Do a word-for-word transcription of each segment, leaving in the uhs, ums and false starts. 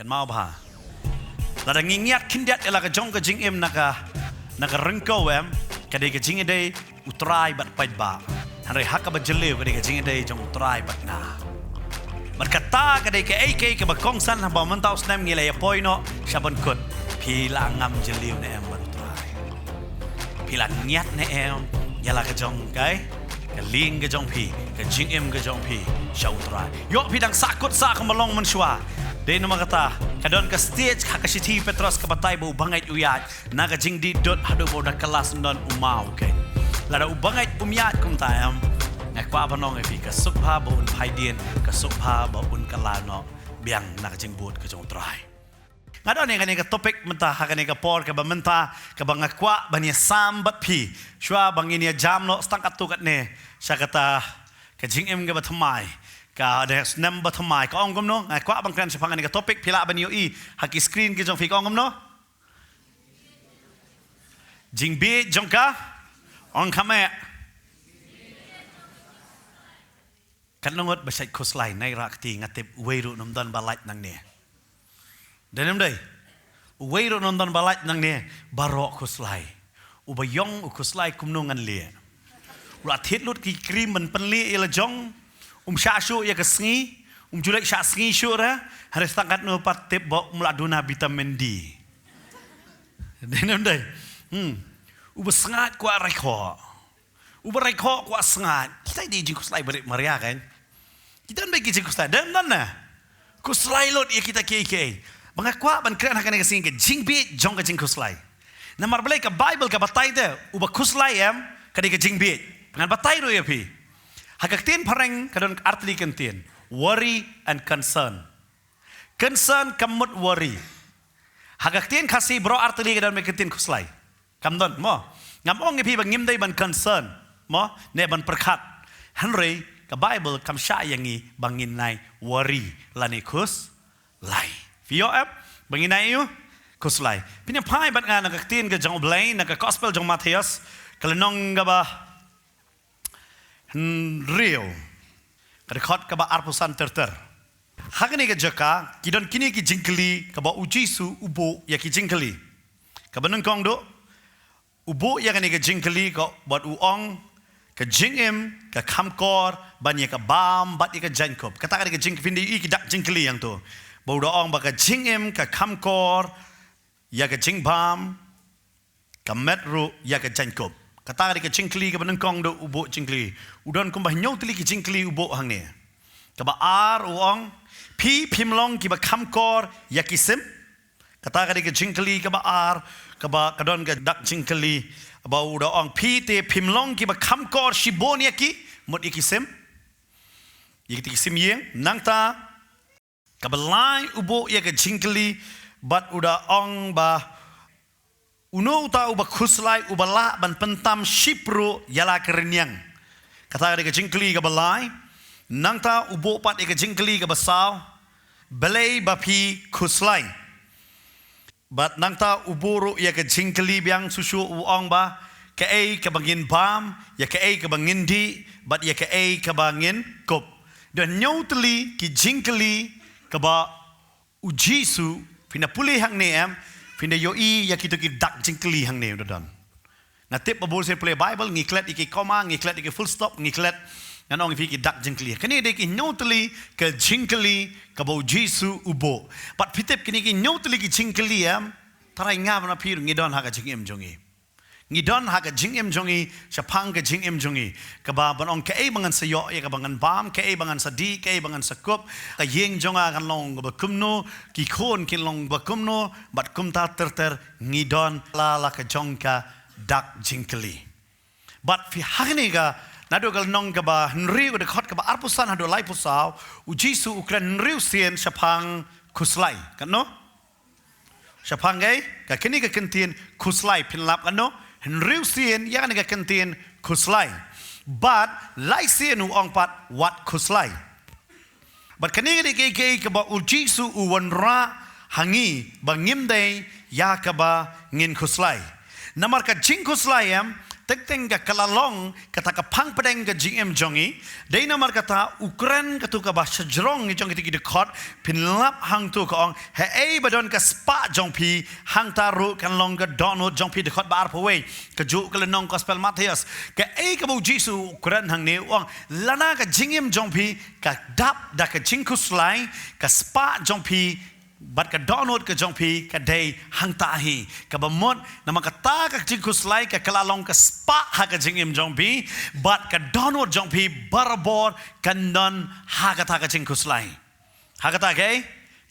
Mawbha. Lada ngi ngiat khyndiat ïa la ka jong ka jingim na ka, na ka ryngkew em, ka dei ka jingïadei u Trai bad paidbah. Hynrei ha kaba jylliew ka dei ka jingïadei jong u Trai bad nga. Bad kata ka dei kaei kaei kaba kongsan haba mynta u snem ngi la ïa poi noh sha ban kut. Phi la ngam jylliew ne em bad u Trai? Phi la ngiat ne em ïa la ka jong kai, ka lieng ka jong phi, ka jingim ka jong phi sha u Trai? Ïoh phi dang sah kut sah kumba long mynshuwa. Dei namar kata ka don ka stage ha ka shithi Petros ka batai ba u bangeit u ïaid na ka jingdih dud haduh ba u da kylla syndon u maw, okay. Lada u bangeit um ïaid kumta em, nga kwah ban ong ïa phi, ka suk bha ba un phai dien, ka suk bha ba un kylla noh biang na ka jingbud ka jong u Trai. Nga don ïa kane ka topic mynta ha kane ka por kaba mynta, kaba nga kwah ban ïasam bad phi. Shuwa ba ngin ïa jam noh, sa tang katto katne sha kata ka jingim kaba thymmai, ka dei snem ba thymmai, ka ong kumno? Nga kwah ban kren shaphang kane ka topic, phi lah ban ïohi ha ki screen ki jong phi, ka ong kumno? Jingbieit jong ka, ong kham eh. Katno ngut ba shait khuslai, nai rah kti, nga tip uwei ruh nym don ba lait nangne. Dei nym dei? Uwei ruh nym don ba lait nangne, baroh khuslai. Uba ïong u khuslai kumno ngan leh? U la thied lut ki cream ban pynleh ïa la jong, um shah shuh ïa ka sngi, um ju leit shah sngi shuh re, hynrei sa tang katno pat tip ba um lah duna vitamin D. Dei nym dei? Hmm. Uba sngaid kwah rai khoh. Uba rai khoh kwah sngaid. Kita i dei jingkhuslai barit maria kan. Kita ym dei ki jingkhuslai. Dei ym don na. Khuslai lut ïa kita kiei kiei. Ba nga kwah ban kren ha kane ka sngi ka jingbieit jong ka jingkhuslai. Namar balei ka Baibl ka batai te uba khuslai em, ka dei ka jingbieit. Ngan batai ruh ïa phi. Ha ka ktien phareng ka don artylli ka ktien. Worry and concern. Concern ka mut worry. Ha ka ktien Khasi baroh artylli ka don beit ka ktien khuslai. Kam don mo. Ngam ong ïa phi ba ngim dei ban concern mo, ne ban pyrkhat. Hynrei ka Baibl kam shah ïa ngi ba ngin nai worry lane khuslai. Phi ïoh em? Ba ngin nai ïoh khuslai. Phin ïa phai bad nga na ka ktien ka jong U Blei, na ka Gospel jong Mathaios, ka lynnong kaba hynriew, ka dkhot kaba arphew san ter ter. Ha kane ka jaka ki don kine ki jingkylli kaba U Jisu u buh ïa ki jingkylli. Kaba nyngkong duh, u buh ïa kane ka jingkylli ka bad u ong, ka jingim ka kham kor ban ïa ka bam bad ïa ka jaiñkup. Kata ka dei ka jingkylli, phin da ïohi ki dak jingkylli hangto. Ba u da ong ba ka jingim ka kham kor ïa ka jingbam, ka met ruh ïa ka jaiñkup. Kata ka dei ka jingkylli kaba nyngkong duh u buh jingkylli. U don kumba hynñiew tylli ki jingkylli u buh hangne. Kaba ar u ong, phi phim long kiba kham kor ïa ki sim? Kata ka dei ka jingkylli kaba ar, kaba ka don ka dak jingkylli ba u da ong, phi te phim long kiba kham kor shibun ïa ki, mut ïa ki sim. Ïa kita ki sim ïing, nangta kaba lai u buh ïa ka jingkylli bad u da ong ba, uno uta uba khuslai uba lah ban pyntam shiphew ïa la ka rynïeng? Kata ka dei ka jingkylli kaba lai. Nangta u buh pat ïa ka jingkylli kaba saw, balei ba phi khuslai? Bad nangta u buh ruh ïa ka jingkylli biang shuh shuh, u ong ba, kaei kaba ngin bam, ïa kaei kaba ngin dih, bad ïa kaei kaba ngin kup. Don hynñiew tylli ki jingkylli kaba U Jisu, phin da pule hangne em, phin da ïohi ïa kito ki dak jingkylli hangne u da don. Nga tip ba bun sien pule Baibl, ngi klet ïa ki comma, ngi klet ïa ki full stop, ngi klet, ngan ong ïa phi, ki dak jingkylli. Kane dei ki hynñiew tylli ka jingkylli kaba U Jisu u buh. Bad phi tip kine ki hynñiew tylli ki jingkylli em, tharai nga bad phi ruh ngi don ha ka jingim jong ngi. Ngi don ha ka jingim jong ngi, shaphang ka jingim jong ngi. Kaba ban ong kaei ba ngan sa ïoh, ïa kaba ngan bam, kaei ba ngan sa dih, kaei ba ngan sa kup. Ka ïing jong nga kan long kaba kumno, ki khun kin long ba kumno, bad kumta ter ter, ngi don la la ka jong ka dak jingkylli. Bad phi, ha kane ka, naduh ka lynnong kaba hynriew, ka dkhot kaba arphew san haduh laiphew saw, U Jisu u kren hynriew sien shaphang khuslai. Katno? Shaphang kaei? Ka kane ka kyntien khuslai, phin lap katno? Hynriew sien ïa kane ka kyntien khuslai. Bad lai sien u ong pat, wat khuslai. Bad kane ka dei kaei kaei kaba U Jisu u wanrah ha ngi ba ngim dei ïa kaba ngin khuslai. Namar ka jingkhuslai em, Teng teng ka ka la long kata ka phang pdeng ka jingim jong ngi. Dei namar kata u kren katu kaba shajrong ngi jong kita ki dkhot, pynlap hangtu ka ong, haei ba don ka spah jong phi, hangta ruh kan long ka dohnud jong phi. Dkhot ba arphew wei, ka juh ka lynnong gospel Mathaios. Kaei kaba u Jisu u kren hangne, u ong, lada ka jingim jong phi ka dap da ka jingkhuslai, ka spah jong phi bad ka dohnud ka jong phi ka dei hangta hi. Kaba mut, namar kata ka jingkhuslai ka ka la long ka spah ha ka jingim jong phi, bad ka dohnud jong phi barabor kan don ha kata ka jingkhuslai. Ha kata ka,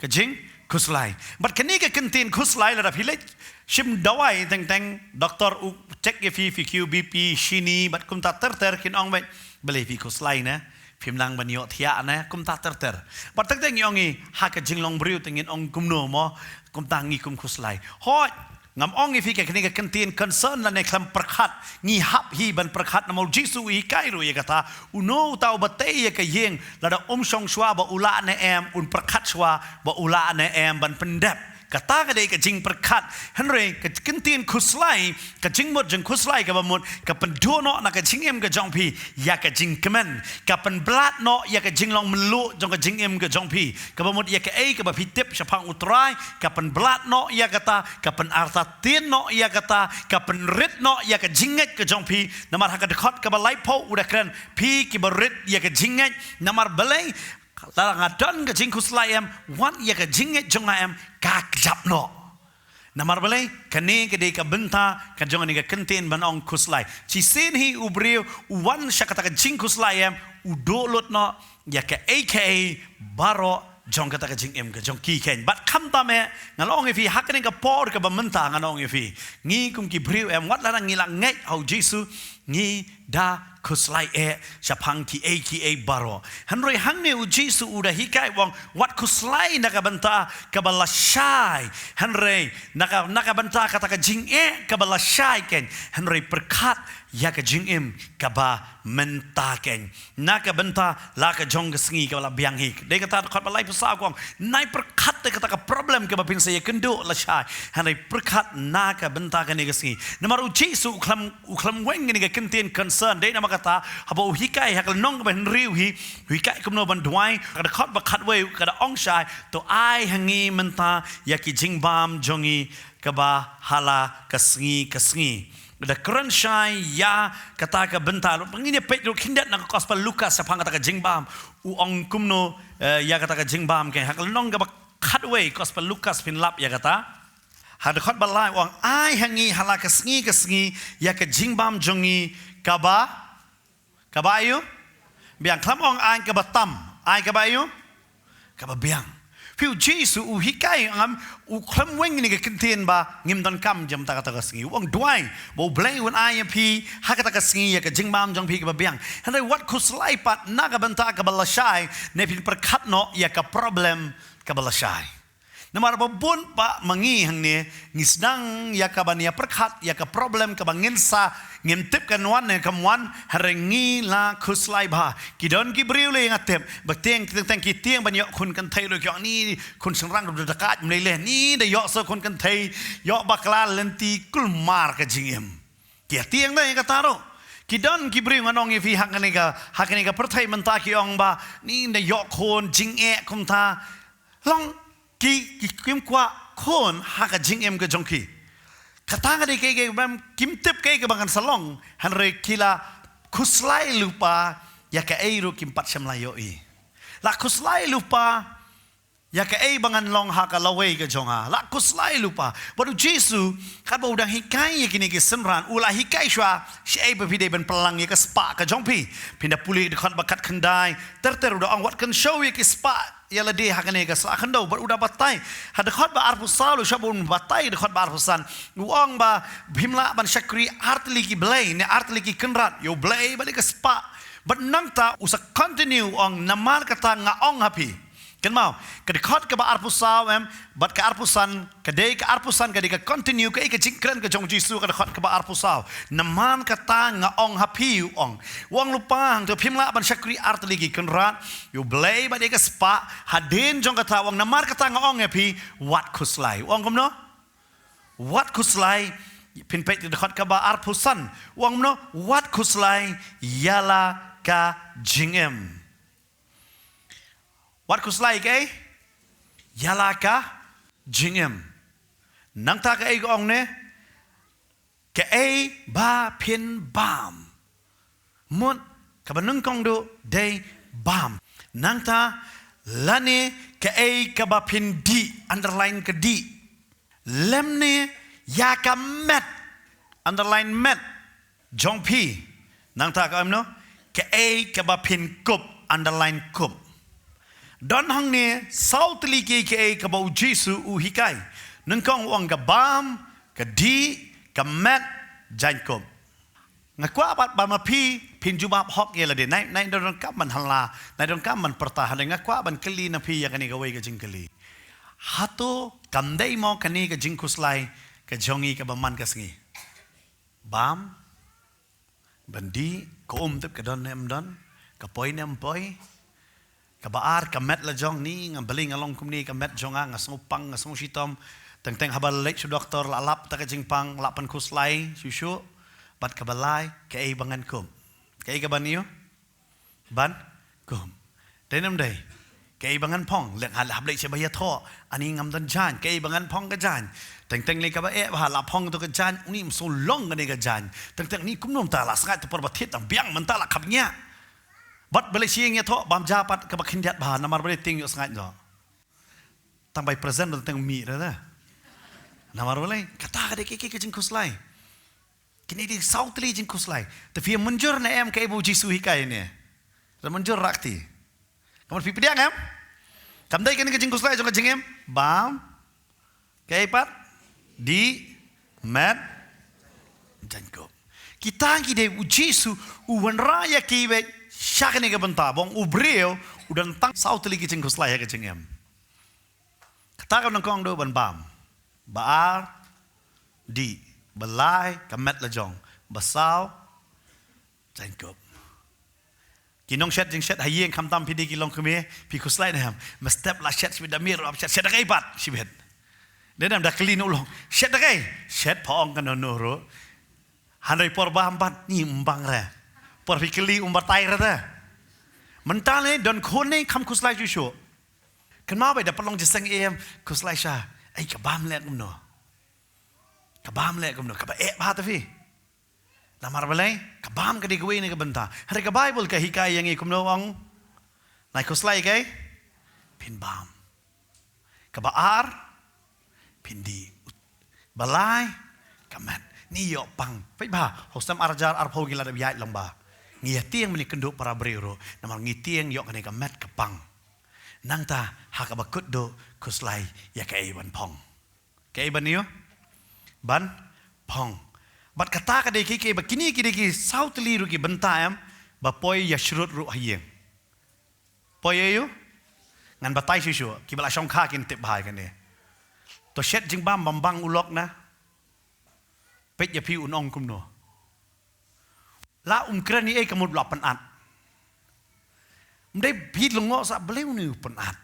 ka jingkhuslai. Bad kane ka kyntien khuslai, lada phi leit shim dawai teng teng, doktor u check ïa phi, phi kiew B P, shini, bad kumta ter ter, kin ong beit, balei phi khuslai ne? Phim nang ban ïohthiah ne? Kumta ter ter. Bad teng teng ngi ong ngi, ha ka jinglong briew te ngin ong kumno mo, kumta ngi kum khuslai. Hooid, ngam ong ïa phi ka kane ka kyntien concern lane khlem pyrkhat, ngi hap hi ban pyrkhat namar u Jisu u hikai ruh ïa kata, uno uta uba tei ïa ka ïing, lada um shong shuwa ba u lah ne em, un pyrkhat shuwa ba u lah ne em ban pyndep. Kata ka dei ka jingpyrkhat. Hynrei ka kyntien khuslai, ka jingmut jingkhuslai kaba mut, ka pynduh noh na ka jingim ka jong phi ïa ka jingkmen, ka pynblat noh ïa ka jinglong mluh jong ka jingim ka jong phi. Kaba mut ïa kaei kaba phi tip shaphang u Trai, ka pynblat noh ïa kata, ka pynartatien noh ïa kata, ka pynrit noh ïa ka jingngeit ka jong phi. Namar ha ka dkhot kaba laiphew u da kren, phi kiba rit ïa ka jingngeit, namar balei, lada nga don ka jingkhuslai em, wat ïa ka jingngeit jong nga em, ka kjap noh. Namar balei, kane ka dei ka bynta ka jong kane ka kyntien ban ong khuslai. Shisien hi u briew u wan sha kata ka jingkhuslai em, u duh lut noh ïa kaei kaei baroh jong kata ka jingim ka jong ki keiñ. Bad khamtam eh, nga la ong ïa phi, ha kane ka por kaba mynta nga la ong ïa phi, ngi kum ki briew em, wat lada ngi la ngeit ha u Jisu, ngi da khuslai eh shaphang kiei kiei baroh. Hynrei hangne u Jisu u da hikai, u ong, wat khuslai na ka bynta kaba lashai. Hynrei na ka, na ka bynta kata ka jingeh kaba lashai keiñ, hynrei pyrkhat ïa ka jingim kaba mynta keiñ. Na ka bynta la ka jong ka sngi kaba la biang hi. Dei kata dkhot ba laiphew saw ka ong, nai pyrkhat ïa kata ka problem kaba phin sa ïakynduh lashai, hynrei pyrkhat na ka bynta kane ka sngi. Namar u Jisu u khlem, u khlem weng kane ka kyntien concern. Dei namar kata haba u hikai ha ka lynnong kaba hynriew hi, u hikai kumno ban duwai, ka dkhot ba khatwei ka da ong shai, to ai ha ngi mynta ïa ki jingbam jong ngi kaba ha la ka sngi ka sngi. Da kren shai ïa kata ka bynta. Ngin ïa peit ruh khyndiat na ka gospel Lukas shaphang kata ka jingbam, u ong kumno, eh, ïa kata ka jingbam keiñ. Ha ka lynnong kaba khatwei gospel Lukas phin lap ïa kata. Ha dkhot ba lai u ong, ai ha ngi ha la ka sngi ka sngi ïa ka jingbam jong ngi kaba, kaba aiu? Biang. Khlem ong ai kaba tam, ai kaba aiu? Kaba biang. Phi, u Jisu u hikai, ngam, u khlem weng kane ka kyntien ba ngim donkam jong kata ka sngi. U ong duwai ba U Blei un ai ïa phi ha kata ka sngi ïa ka jingbam jong phi kaba biang. Hynrei wat khuslai pat na ka bynta kaba lashai, ne phin pyrkhat noh ïa ka problem kaba lashai. Namar ba bun ba ma ngi hangne, ngi sdang ïa ka ban ïa pyrkhat ïa ka problem kaba ngin sa, ngim tip kan wan ne kam wan, hynrei ngi la khuslai bha. Ki don ki briew lei nga tip, ba tieng, tieng, tieng, ki tieng ban ïoh khun kynthei ruh ki ong, ni khun shynrang ruh da kait mlei leh, ni da ïoh sa khun kynthei, ïoh bakla lynti kulmar ka jingim. Ki tieng da ïa kata ruh. Ki don ki briew ngan ong ïa phi ha kane ka, ha kane ka pyrthei mynta ki ong ba, ni da ïoh khun jingeh kumta. Long ki, ki kim kwah khun ha ka jingim ka jong ki. Kata ka dei kaei kaei ba kim tip kaei kaba kan sa long, hynrei ki la khuslai lypa ïa kaei ruh kim pat shym la ïohi. La khuslai lypa ïa kaei ba ngan long ha ka lawei ka jong nga. La khuslai lypa. Bad u Jisu, katba u dang hikai ïa kine ki synran, u la hikai shuwa shaei ba phi dei ban pynlang ïa ka spah ka jong phi. Phin da pule dkhot ba khatkhyndai, ter ter u da ong, wat kynshew ïa ki spah ïa lade ha kane ka sla khyndew. Bad u da batai ha dkhot ba arphew saw, lada shwa ba un batai dkhot ba arphew san, u ong ba phim lah ban shakri artylli ki blei ne artylli ki kynrad, ïa U Blei bad ïa ka spah. Bad nangta u sa continue u ong, namar kata nga ong ha phi. Kynmaw, ka dkhot kaba arphew saw em bad ka arphew san, ka dei ka arphew san ka dei ka continue kaei ka jingkren ka jong u Jisu, ka dkhot kaba arphew saw. Namar kata nga ong ha phi, u ong. U ong lypa, hangto phim lah ban shakri artylli ki kynrad, ïa U Blei bad ïa ka spah. Hadien jong kata u ong, namar kata nga ong ïa phi, wat khuslai. U ong kumno? Wat khuslai Phin peit dkhot kaba arphew san. U ong kumno? Wat khuslai ïa la ka jingim. Wat khuslai ïa kaei? Ïa la ka jingim. Nangta kaei ka ong ne? Kaei ba phin bam. Mut, kaba nyngkong duh dei bam. Nangta, lane kaei kaba phin dih, underline ka dih. Lymne ïa ka met, underline met jong phi. Nangta ka ong kumno? Kaei kaba phin kup, underline kup. Don hangne saw tylli kiei kiei kaba u Jisu u hikai. Nyngkong u ong ka bam, ka dih, ka met, jaiñkup. Nga kwah pat ba ma phi phin jubab hok ïa lade. Nai, nai donkam ban halla, nai donkam ban pyrta, hynrei nga kwah ban kylli na phi ïa kane kawei ka jingkylli. Hato kam dei mo kane ka jingkhuslai ka jong ngi kaba man ka sngi? Bam, ban dih, ka um tip ka don ne em don, ka poi ne em poi. Kaba ar, ka met la jong ngi, nga balei nga long kumne, ka met jong nga, nga sngewpang, nga sngewshitom. Teng teng haba leit sha doktor, la lap ta ka jingpang, la pynkhuslai shuh shuh. Bad kaba lai, kaei ba ngan kum? Kaei kaban ïoh? Ban kum. Dei ne em dei? Kaei ba ngan phong? Leh nga la hap leit sha ba ïathoh, ani ngam don jaiñ, kaei ba ngan phong? Ka jaiñ. Teng teng lei kaba eh bha, la phong to ka jaiñ, uni ym sngewlong kane ka jaiñ. Teng teng ni kumno mynta, la sngaid to por ba thied, tang biang mynta la khapngiah. Bad balei sha ïing ïathoh bam ja pat kaba khyndiat bha, namar balei tieng ïoh sngaid noh. Tang bai present ba teng mih ra da. Namar balei? Kata ka dei ka, ka, ka jingkhuslai. Kine dei saw tylli jingkhuslai. Te phi mynjur ne em kaei ba u Jisu hikai ne? Ra mynjur rakti. Kamar phi pdiang em? Kam dei kane ka jingkhuslai jong ka jingim? Bam. Kaei pat? Dih, met, jaiñkup. Kita ki dei u Jisu u wanrah ïa ki beit sha kane ka bynta, ba ong u briew u don tang saw tylli ki jingkhuslai ha ka jingim. Kata ka nyngkong duh ban bam. Ba ar, dih. Ba lai, ka met la jong. Ba saw, jaiñkup. Ki nongshet jingshet ha ïing, khamtam phi dei ki longkmie, phi khuslai ne em? Mynstep la shet shibit, da miet ruh ap shet, shet da kaei pat shibit? Dei ne em, da kylli na u long, shet da kaei? Shet pha ong kano kano ruh. Hynrei por bam pat ni ym bang re. Por phi kylli um batai re te. Mynta ne don khun ne kham khuslai shuh shuh. Kynmaw beit da pynlong jingïaseng, em, khuslai sha. Ei, ka bam leh kumno? Ka bam leh kumno? Kaba eh bha te phi. Namar balei? Ka bam ka dei kawei na ka bynta. Hynrei ka Baibl ka hikai ïa ngi kumno, ong? Nai khuslai kaei? Phin bam. Kaba ar, phin dih. Ba lai, ka met. Ni ïoh pang. Peit bha, ha u snem ar hajar arphew ngi la dep ïaid lang bha. Ngi ïa tieng mynne kynduh para briew ruh. Namar ngi tieng ïoh kane ka met ka pang. Nangta ha kaba kut duh khuslai ïa kaei ban phong. Kaei ban ïoh? Ban phong. Bad kata ka dei ki, ki ba kine ki dei ki saw tylli ruh ki bynta, em, ba poi ïa shrut ruh ha ïing. Poi ïa u? Ngan batai shuh shuh, kiba la shongkha kin tip bha ïa kane. To shet jingbam bam bang u lok na. Peit ïa phi un ong kumno. La um kren ïa ei ka mut la pynat. Ym dei phi lyngngoh sa balei une u pynat.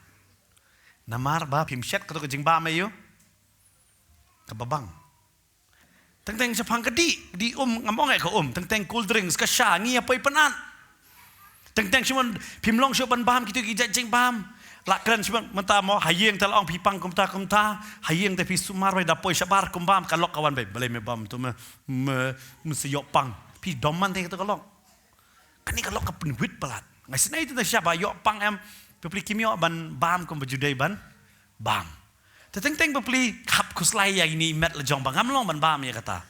Namar ba phim shet kato ka jingbam ïa u. Kaba bang. Teng teng shaphang ka dih, dih um, ngam ong eh ka um, teng teng cold drinks, ka sha, ngi ïa poi pynat. Teng teng shimon, phim long shuh ban bam kito ki jait jingbam. La kren shimon, mynta mo, ha ïing te la ong phi pang kumta kumta, ha ïing te phi sumar wei da poi shabar kum bam, ka lok ka wan beit, balei me bam to me, me, me sa ïoh pang. Phi dom man te kato ka lok. Kane ka lok ka pynwit palat. Nga sngew te sha ba ïoh pang em, phi pli kim ïoh ban bam kumba ju dei ban bam. Te teng teng phi pli hap khuslai ïa ine i met la jong ba ngam long ban bam ïa kata.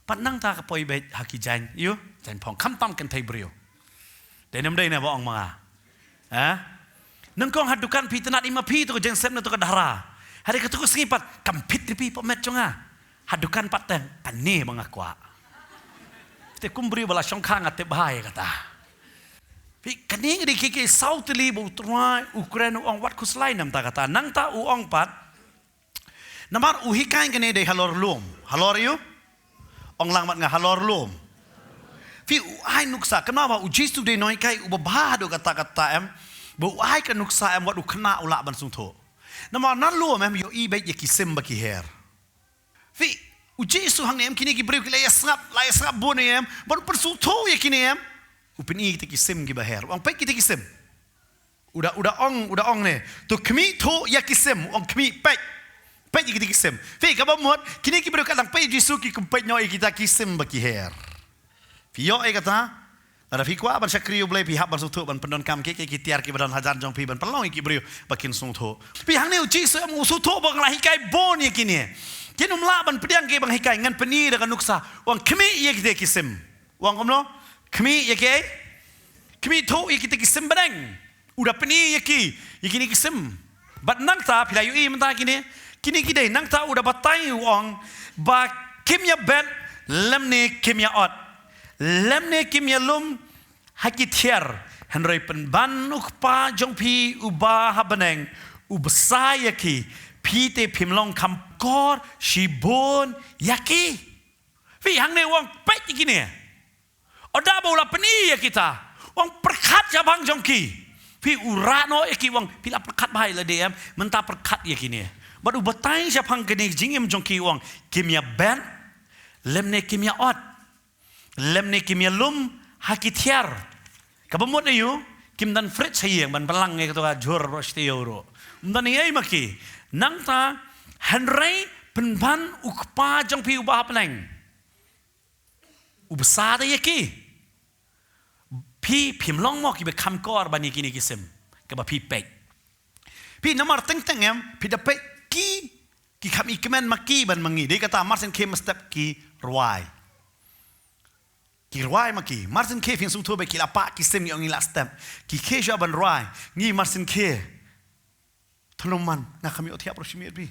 Pat nangta ka poi beit ha ki jaiñ, ïoh, jaiñ phong khamtam kynthei briew. Dei ne ym dei ne ba ong ma nga. Ha? Nyngkong ha dukan phi tnat i ma phi to ka jaiñ sem ne to ka dara. Hynrei kato ka sngi pat kam phit ri phi pop met jong nga. Ha dukan pat teng kane ba nga kwah. Te kum briew ba la shongkha nga tip bha ïa kata. Phi kane nga dei ki, ki saw tylli ba u Trai u kren u ong wat khuslai namar kata. Nangta u ong pat. Namar u hikai kane dei halor lum. Halor ïa u? Ong lang mat nga halor lum. Phi u ai nuksa, kynmaw ba u Jisu dei nonghikai uba bha haduh katta katta em. Ba u ai ka nuksa em wat u khynnah u lah ban sngewthuh. Namar na lum em ïohi beit ïa ki sim ba ki her. Phi, U Jisu hangne em, kine ki briew ki la ïa sngap, la ïa sngap bun em, ban pynsngewthuh ïa kine em. U pyni kita ki sim kiba her. U ong peit kita ki sim. U da, u da ong, u da ong ne. To khmih thuh ïa ki sim, u ong khmih peit. Peit ïa kita ki sim. Phi kaba mut, kine ki briew ka dang peit Jisu ki kum peit noh ïa kita ki sim ba ki her. Phi ïoh ïa kata, lada phi kwah ban shakri U Blei phi hap ban sngewthuh ban pyndonkam ki, ki, ki tiar kiba don hajan jong phi ban pynlong ïa ki briew ba kin sngewthuh. Phi hangne u Jisu em u sngewthuh ba nga la hikai bun ïa kine. Kin ym lah ban pdiang ki ban hikai, ngan pyni da ka nuksa. U ong khmih ïa kita ki sim. U ong kumno? Khmih ïa ki. Khmih thuh ïa kita ki sim bneng. U da pyni ïa ki, ïa kine ki sim. Bad nangta phi la ïohi mynta kine, kine ki dei nangta u da batai u ong ba kim ïa bet lymne kim ïa ot. Lymne kim ïa lum ha ki thiar, hynrei pynban U Kpa jong phi uba ha bneng u bsa ïa ki, phi te phim long kham kor shibun ïa ki. Phi hangne u ong peit ïa kine. Ynda ba u la pyni ïa kita, u ong pyrkhat shaphang jong ki. Phi u rah noh ïa ki u ong phi la pyrkhat bha ïa lade em, mynta pyrkhat ïa kine. Bad u batai shaphang kine jingim jong ki u ong kim ïa bet, lymne kim ïa ot. Lymne kim ïa lum ha ki thiar. Kaba mut aïu, kim don fridge ha ïing ban pynlang ïa kato ka jhur baroh shi taïew ruh. Ym don ei ei ma ki. Nangta hynrei pynban U Kpa jong phi uba ha bneng u bsa da ïa ki. Phi phim long mo kiba kham kor ban ïa kine ki sim kaba phi peit. Phi namar teng teng em phi da peit ki, ki kham i kmen ma ki ban ma ngi. Dei kata mar shen khie mynstep ki rwai. Ki rwai ma ki. Mar shen khie phin sngewthuh ba ki la pah ki sim, ngi ong ngi la step. Ki khie shuwa ban rwai. Ngi mar shen khie. Tynnom man, nga kham ïoh thiah baroh shi miet phi.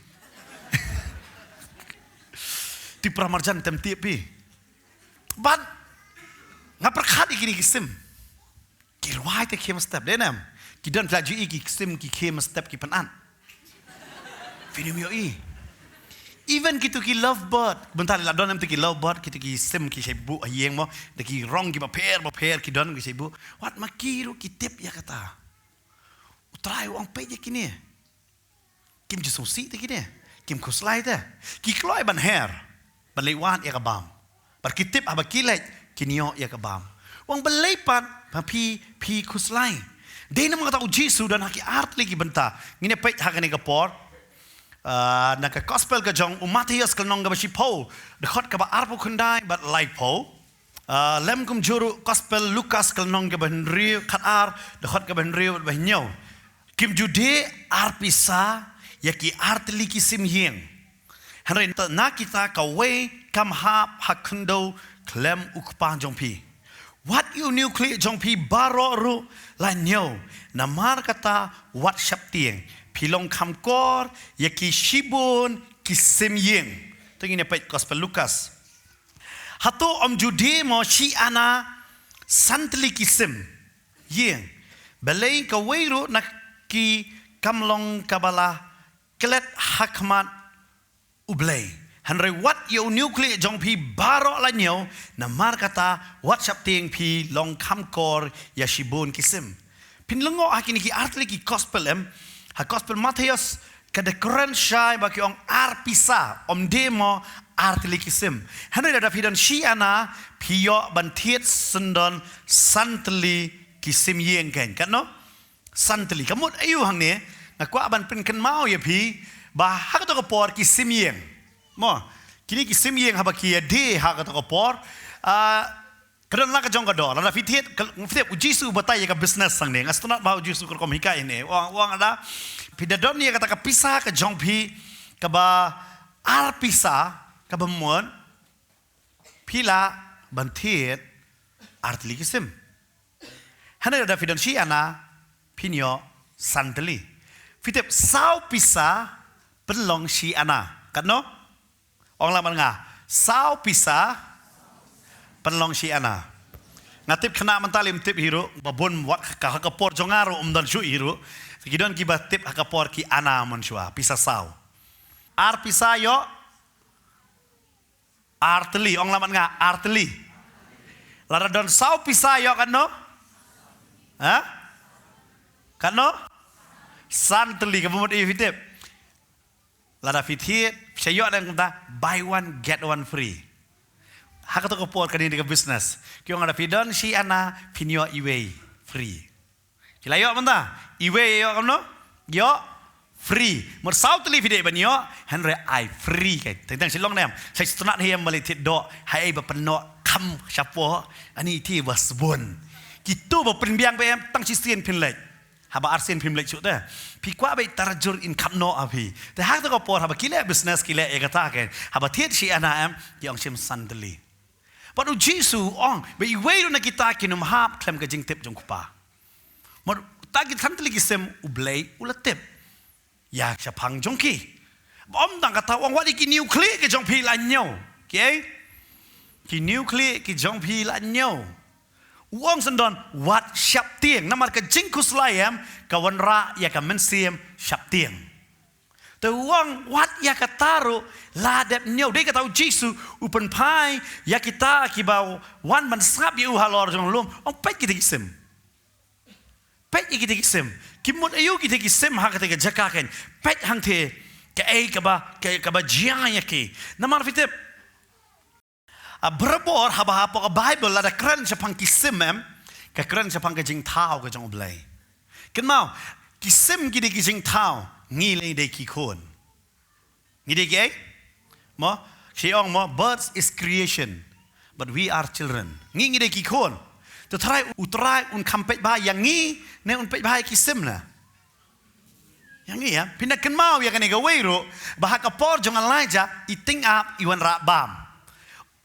Tipra marjan tem tip phi. Bad nga pyrkhat ïa kine ki sim. Ki rwai te khie mynstep, dei ne em? Ki don phi la ju i ki sim ki khie mynstep ki pynat. Phin ym ïohi. Even kito ki lovebird, mynta la don em kito ki lovebird, kito ki sim ki shai buh ha ïing mo, da ki rong kiba pher ba pher ki don ki shai buh. Wat ma ki ruh ki tip ïa kata. U Trai u ong peit ïa kine. Kim ju sngewsih te kine. Kim khuslai te. Ki kloi ban her. Ban leit wad ïa ka bam. Bad ki tip haba ki leit kin ïoh ïa ka bam. U ong balei pat ba phi, phi khuslai. Dei namar kata u Jisu don ha ki artylli ki bynta. Ngin ïa peit ha kane ka por. Ah, na ka gospel ka jong u Mathaios ka lynnong kaba shiphew. Dkhot kaba arphew khyndai bad laiphew. Ah, lem kumjuh ruh gospel Lukas ka lynnong kaba hynriew, khatar, dkhot kaba hynriew bad ba hynñiew. Kim ju die ar pisa ïa ki artylli ki sim ïing. Hynrei na kita kawei kam hap ha khyndew khlem U Kpa jong phi. Wat ïa u hynñiew khlieh jong phi baroh ruh la hynñiew. Namar kata wat sheptieng. Phi long kham kor ïa ki shibun ki sim ïing. Te ngin ïa peit gospel Lukas. Hato ym ju die mo shi anna san tylli ki sim ïing? Balei kawei ruh na ki kam long kaba la klet ha khmat U Blei. Hynrei wat ïa u hynñiew khlieh jong phi baroh la hynñiew, namar kata wat sheptieng phi long kham kor ïa shibun ki sim. Phin lyngngoh ha kine ki artylli ki gospel em, ha gospel Mathaios ka dei kren shai ba ki ong ar pisa, ym die mo artylli ki sim. Hynrei lada phi don shi anna, phi ïoh ban thied syndon san tylli ki sim ïing kein. Katno? San tylli. Ka mut aïu hangne, nga kwah ban pynkynmaw ïa phi ba ha kato ka por ki sim ïing. Mo, kine ki sim ïing haba ki ïa die ha kato ka por, ah, ka don la ka jong ka dor. Lada phi thied, ka, phi thied, u Jisu u batai ïa ka business hangne. Nga sngewtynnat ba u Jisu ka rukom hikai hangne. U ong, u ong lada phi da don ïa kata ka pisa ka jong phi kaba ar pisa, kaba mut, phi lah ban thied ar tylli ki sim. Hynrei lada phi don shi anna, phin ïoh san tylli. Phi tip saw pisa pynlong shi anna. Katno? Ong lang bad nga. Saw pisa pynlong shi anna. Nga tip khynnah mynta lym tip hi ruh, ba bun wat ka ha ka por jong nga ruh ym don shuh hi ruh. Ki don kiba tip ha ka por ki anna mynshuwa, pisa saw. Ar pisa ïoh ar tylli, ong lang bad nga, ar tylli. Lada don saw pisa ïoh katno? Ha? Katno? San tylli, kaba mut aïu phi tip? Lada phi thied, phi sa ïoh da kumta, buy one, get one free. Ha kato ka por kane ka business. Ki ong lada phi don shi ana, phin ïoh iwei free. Ki la ïoh mynta, iwei ïoh kumno? Ïoh free. Mut saw tylli phi dei ban ïoh, hynrei ai free kai. Teng teng shi long ne em. Sa sngewtynnat hi em ba leit thied doh, haei ba pynnoh kham shapoh, ani ti ba sbun. Kito ba pynbiang ba em, tang shisien phin leit. Haba arsien phim leit shuh te. Phi kwah beit tarajur in kham noh ha phi. Te ha kato ka por haba ki leh business ki leh ïa kata ke. Haba thied shi ana em, ki ong shim san tylli. Bad u Jisu u ong, ba iwei ruh na kita kin ym hap khlem ka jingtip jong u Kpa. Mut ta ki san tylli ki sim U Blei u la tip ïa shaphang jong ki. Ba ym tang kata u ong wat ïa ki niewkhlieh ki jong phi la ñiew. Ki ei? Ki niewkhlieh ki jong phi la ñiew. U ong sngewdon wat sheptieng. Namar ka jingkhuslai em ka wanrah ïa ka mynsiem sheptieng. Te u ong wat ïa kata ruh la dep ñiew. Dei kata u Jisu u pynphai ïa kita kiba wan ban sngap ïa u halor jong lum. Ong peit kita ki sim. Peit ïa kita ki sim. Ki mut aïu kita ki sim ha kata ka jaka kan. Peit hangtei kaei kaba, kaei kaba jia ïa ki. Namar phi tip. A barabor haba hapoh ka Bible lada kren shaphang ki sim em. Ka kren shaphang ka jingthaw ka jong U Blei. Kynmaw, ki sim ki dei ki jingthaw, ngi lei dei ki khun. Ngi dei ki ei? Mo, shi ong mo, birds is creation, but we are children. Ngi ngi dei ki khun. Te Trai, u Trai un kham peit bha ïa ngi, ne un peit bha ïa ki sim na. Ïa ngi ïa, phin da kynmaw ïa kane kawei ruh, ba ha ka por jong Elijah, i tyngab, i wanrah bam.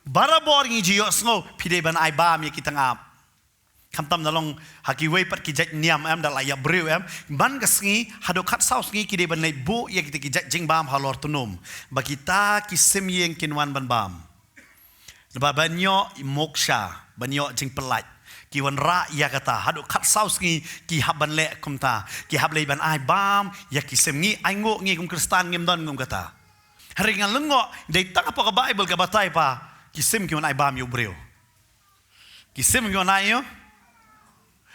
Barabor ngi ju ïohsngew, phi dei ban ai bam ïa ki tyngab. Khamtam da long ha kiwei pat ki jait niam em da la ïa briew em. Man ka sngi, haduh khatsaw sngi ki dei ban leit buh ïa kita ki jait jingbam halor tnum. Ba kita ki sim ïing kin wan ban bam. Naba ban ïoh moksha, ban ïoh jingpyllait. Ki wanrah ïa kata, haduh khatsaw sngi ki hap ban leh kumta. Ki hap leit ban ai bam ïa ki sim, ngi ainguh ngi kum Khristan ngim don kum kata. Hynrei nga lyngngoh, dei tang hapoh ka Bible ka batai ba ki sim ki wan ai bam ïa u briew. Ki sim ki wan ai ïa u.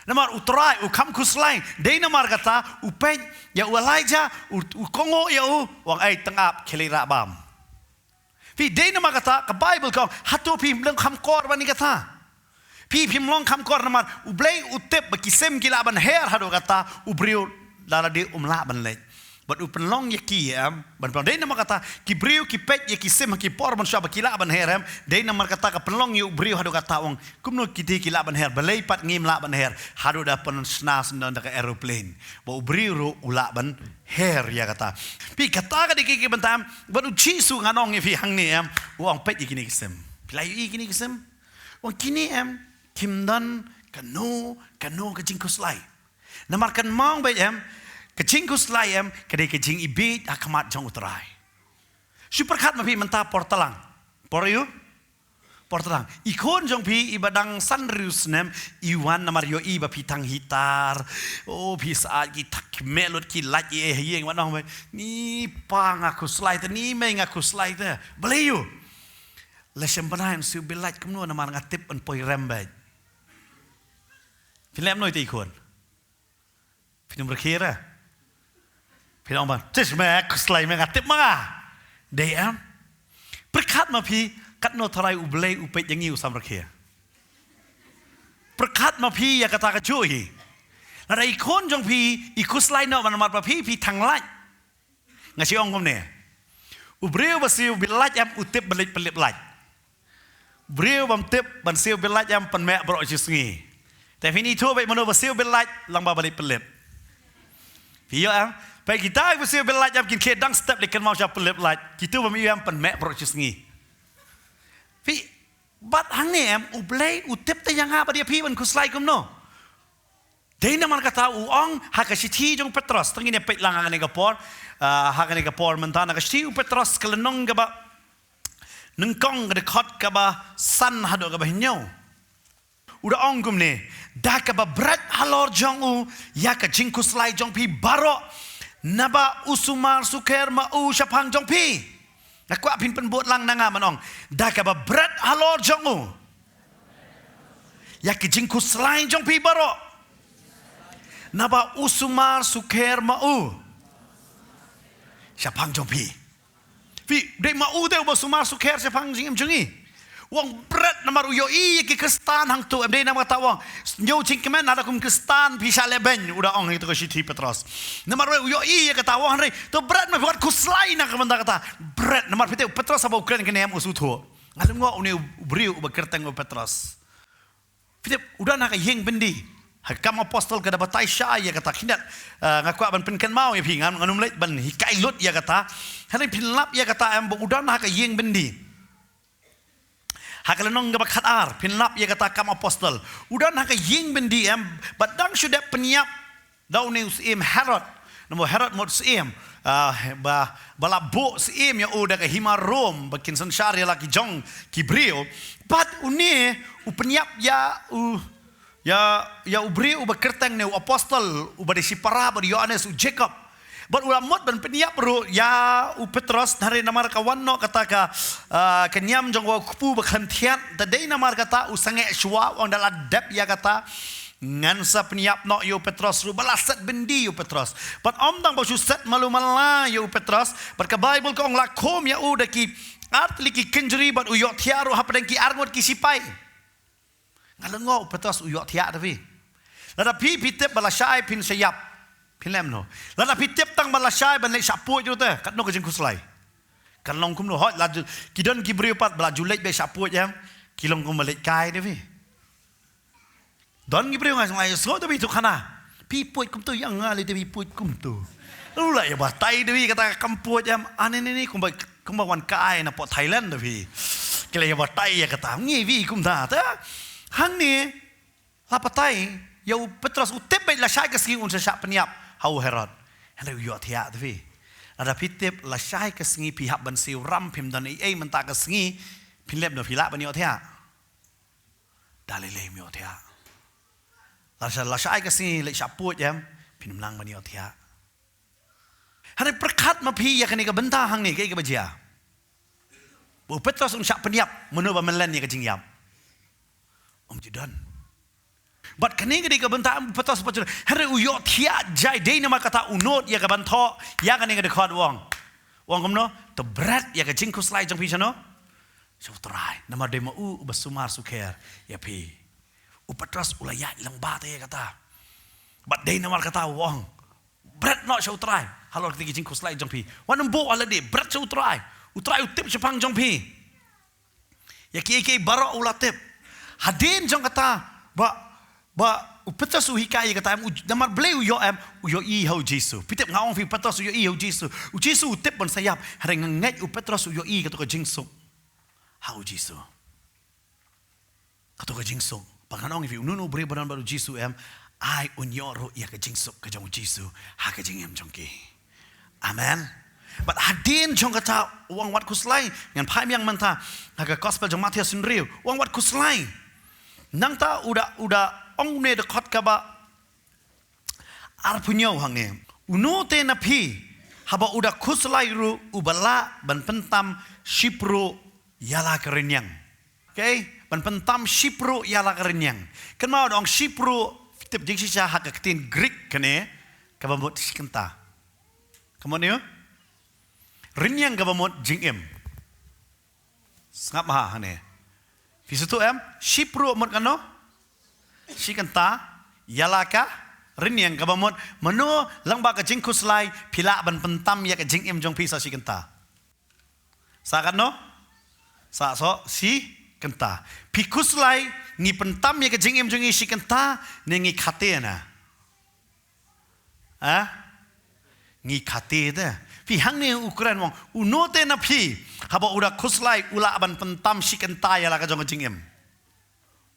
Namar u Trai, u kham khuslai. Dei namar kata, u peit ïa u Elijah, u, u kohnguh ïa u, u ong ei tyngab khie leit rah bam. Phi, dei namar kata, ka Bible ka ong, hato phim long kham kor ban ïa kata. Phi, phim long kham kor namar, U Blei u tip ba ki sim ki lah ban her haduh kata, u briew la lade um lah ban leit. Bad u pynlong ïa ki em, ban pynlong. Dei namar kata, ki briew ki peit ïa ki sim ha ki por mynshuwa ba ki lah ban her em. Dei namar kata ka pynlong ïa u briew haduh kata u ong. Kumno kiti ki lah ban her, balei pat ngim lah ban her. Haduh da pynshna sngewdon da ka aeroplane. Ba u briew ruh u lah ban her ïa kata. Phi kata ka dei ki, ki bynta em, bad u Jisu ngan ong ïa phi hangne em. U ong peit ïa kine ki sim. Phi la ïohi kine ki sim. U ong kine em, kim don kano, kano ka jingkhuslai. Namar kynmaw beit em, ka jingkhuslai em, ka dei ka jingibit ha khmat jong u Trai. Shu pyrkhat ma phi mynta por tlang. Por aïu? Por tlang. I khun jong phi iba dang san hynriew snem, i wan namar ïohi ba phi thang hitar. O phi sah ki thak meh lut ki lait i eh ïing wan ong beit. Ni pa nga khuslai te, ni mei nga khuslai te. Balei ïu? La shem bnai un siew bill lait kumno namar nga tip un poi rem beit. Phi leh kumno ïa i khun? Phin ym rkhie re. Phin ong ba, tish me, khuslai me nga tip ma nga. Dei em. Pyrkhat ma phi, katno tharai U Blei u peit ïa ngi u sam rkhie. Pyrkhat ma phi ïa kata kajuh hi. Lada i khun jong phi, i khuslai noh namar ba phi, phi thang lait. Nga shu ong kumne. U briew ba siew bill lait em u tip ban leit pynlip lait. Briew bym tip ban siew bill lait em pynmeh baroh shi sngi. Te phin ithuh beit mano ba siew bill lait lang ba leit pynlip. Phi ïoh em? Peit kita ba siew bill lait em kin khie dang step leit kynmaw sha pynlip lait. Kitu bym ïoh em pynmeh baroh shi sngi. Phi bad hangne em U Blei u tip te ïa nga bad ïa phi ban khuslai kumno. Dei namar kata u ong ha ka shithi jong Petros, tang ngin ïa peit lang ha kane ka por, ah, ha kane ka por mynta na ka shithi u Petros ka lynnong kaba nyngkong ka dkhot kaba san haduh kaba hynñiew. U da ong kumne, da kaba bret halor jong u ïa ka jingkhuslai jong phi baroh, naba u sumar sukher ma u shaphang jong phi. Nga kwah phin pynbud lang na nga ban ong, da kaba bret halor jong u ïa ki jingkhuslai jong phi baroh. Naba u sumar sukher ma u shaphang jong phi. Phi, dei ma u te uba sumar sukher shaphang jingim jong ngi. U ong bret namar u ïohi ïa ki Khristan hangto, em dei namar kata u ong. Ñiew jingkmen, lada kum Khristan phi shah leh beiñ, u da ong ha kato ka shithi Petros. Namar u ïohi ïa kata u ong, hynrei to bret namar phi wat khuslai na ka bynta kata. Bret namar phi te u Petros haba u kren kane em u sngewthuh. Nga lyngngoh une u briew uba kyrteng u Petros. Phi tip, u don ha ka ïing byndi. Ha Kam Apostol ka da batai shai ïa kata, khyndiat, eh, nga kwah ban pynkynmaw ïa phi, ngan, ngan ym leit ban hikai lut ïa kata. Hynrei phin lap ïa kata em, ba u don ha ka ïing byndi. Ha ka lynnong kaba khatar, phin lap ïa kata Kam Apostol. U don ha ka ïing byndi em, bad dang shu dep pynïap da une u syiem Herod. Namar Herod mut syiem, ah, ba, ba la buh syiem ïa u da ka hima Rom, ba kin synshar ïa la ki jong ki briew. Bad une u pynïap ïa u, ïa, ïa u briew uba kyrteng ne u apostol, uba dei shipara bad u Ïoannis, u Jakob. Bad u la mut ban pynïap ruh ïa u Petros, hynrei namar ka wan noh kata ka, ah, ka niam jong u kpu ba khlem thiat, te dei namar kata u sangeh shuwa, u ong da la dep ïa kata, ngan sa pynïap noh ïa u Petros ruh, ba la set byndi ïa u Petros. Bad ym tang ba shu set malu mala ïa u Petros, bad ka Baibl ka ong la khum ïa u da ki artylli ki kynjri, bad u ïohthiah ruh hapdeng ki arngut ki sipai. Nga lyngngoh u Petros u ïohthiah da phi. Lada phi, phi tip ba lashai phin sa ïap, phin leh kumno? Lada phi tip tang ba lashai ban leit shah puid ruh te, katno ka jingkhuslai. Kan long kumno? Hooid, la ju, ki don ki briew pat ba la ju leit beit shah puid em, ki long kum ba leit kai da phi. Don ki briew nga sngew, ai, sngew da phi tu khana. Phi puid kumtu, ïa nga lei te phi puid kumtu. U la ïa batai da phi kata ka kam puid em, ane ne ne kumba, kumba wan kai na poh Thailand da phi. Ki la ïa batai ïa kata, ngi phi kumta te. Hangne la batai ïa u Petros, u tip beit lashai ka sngi un sa shah pynïap ha u Herod. Hynrei u ïohthiah da phi. Lada phi tip lashai ka sngi phi hap ban siew ram, phim don ei ei mynta ka sngi, phin leh kumno, phi lah ban ïohthiah? Da lei lei ym ïohthiah. Lada lashai ka sngi leit shah puid em, phin ym nang ban ïohthiah. Hynrei pyrkhat ma phi ïa kane ka bynta hangne, kaei kaba jia? Ba u Petros un shah pynïap, mano ba mlien ïa ka jingïap? Ym ju don. Bad kane ka dei ka bynta em u Petros u pat ju don. Hynrei u ïohthiah jai, dei namar kata u nud ïa ka ban thoh ïa kane ka dkhot, u ong. U ong kumno? To bret ïa ka jingkhuslai jong phi shano? Sha u Trai, namar dei ma u uba sumar sukher ïa phi. U Petros u la ïaid lyngba te ïa kata. Bad dei namar kata u ong, bret noh sha u Trai halor kata ki jingkhuslai jong phi. Wat nym buh ha lade, bret sha u Trai. U Trai u tip shaphang jong phi. Ïa kiei kiei baroh u la tip. Hadien jong kata, ba, ba u Petros u hikai ïa kata em, u, namar balei u ïoh em, u ïohi ha u Jisu. Phi tip, nga ong phi, u Petros u ïohi ha u Jisu. U Jisu u tip ban sa ïap, hynrei nga ngeit u Petros u ïohi kato ka jingsuk ha u Jisu. Kato ka jingsuk. Ba ngan ong ïa phi, uno uno u briew ba don bad u Jisu em, ai un ïoh ruh ïa ka jingsuk ka jong u Jisu ha ka jingim jong ki. Amen. Bad hadien jong kata, u ong wat khuslai. Ngan phai biang mynta ha ka gospel jong Mathaios hynriew, u ong wat khuslai. Nangta u da, u da ong ne dkhot kaba arphew hynñiew hangne. Uno te na phi, haba u da khuslai ruh, uba lah ban pyntam shipruh ïa la ka rynïeng. Okay? Ban pyntam shipruh ïa la ka rynïeng. Kynmaw, u da ong shipruh, tip, jingshisha ha ka ktien Greek kane, kaba mut shi kynta. Ka mut ne? Rynïeng kaba mut jingim. Sngap ha, hangne. Phi sngewthuh em? Shipruh mut kano? Shi kynta, ïa la ka rynïeng, kaba mut, mano lyngba ka jingkhuslai phi lah ban pyntam ïa ka jingim jong phi sa shi kynta. Sa katno? Sa soh shi kynta. Phi khuslai, ngi pyntam ïa ka jingim jong ngi shi kynta, ne ngi khate na? Ha? Ngi khate te. Phi, hangne u kren, u ong, uno te na phi, haba u da khuslai, u lah ban pyntam shi kynta ïa la ka jong ka jingim?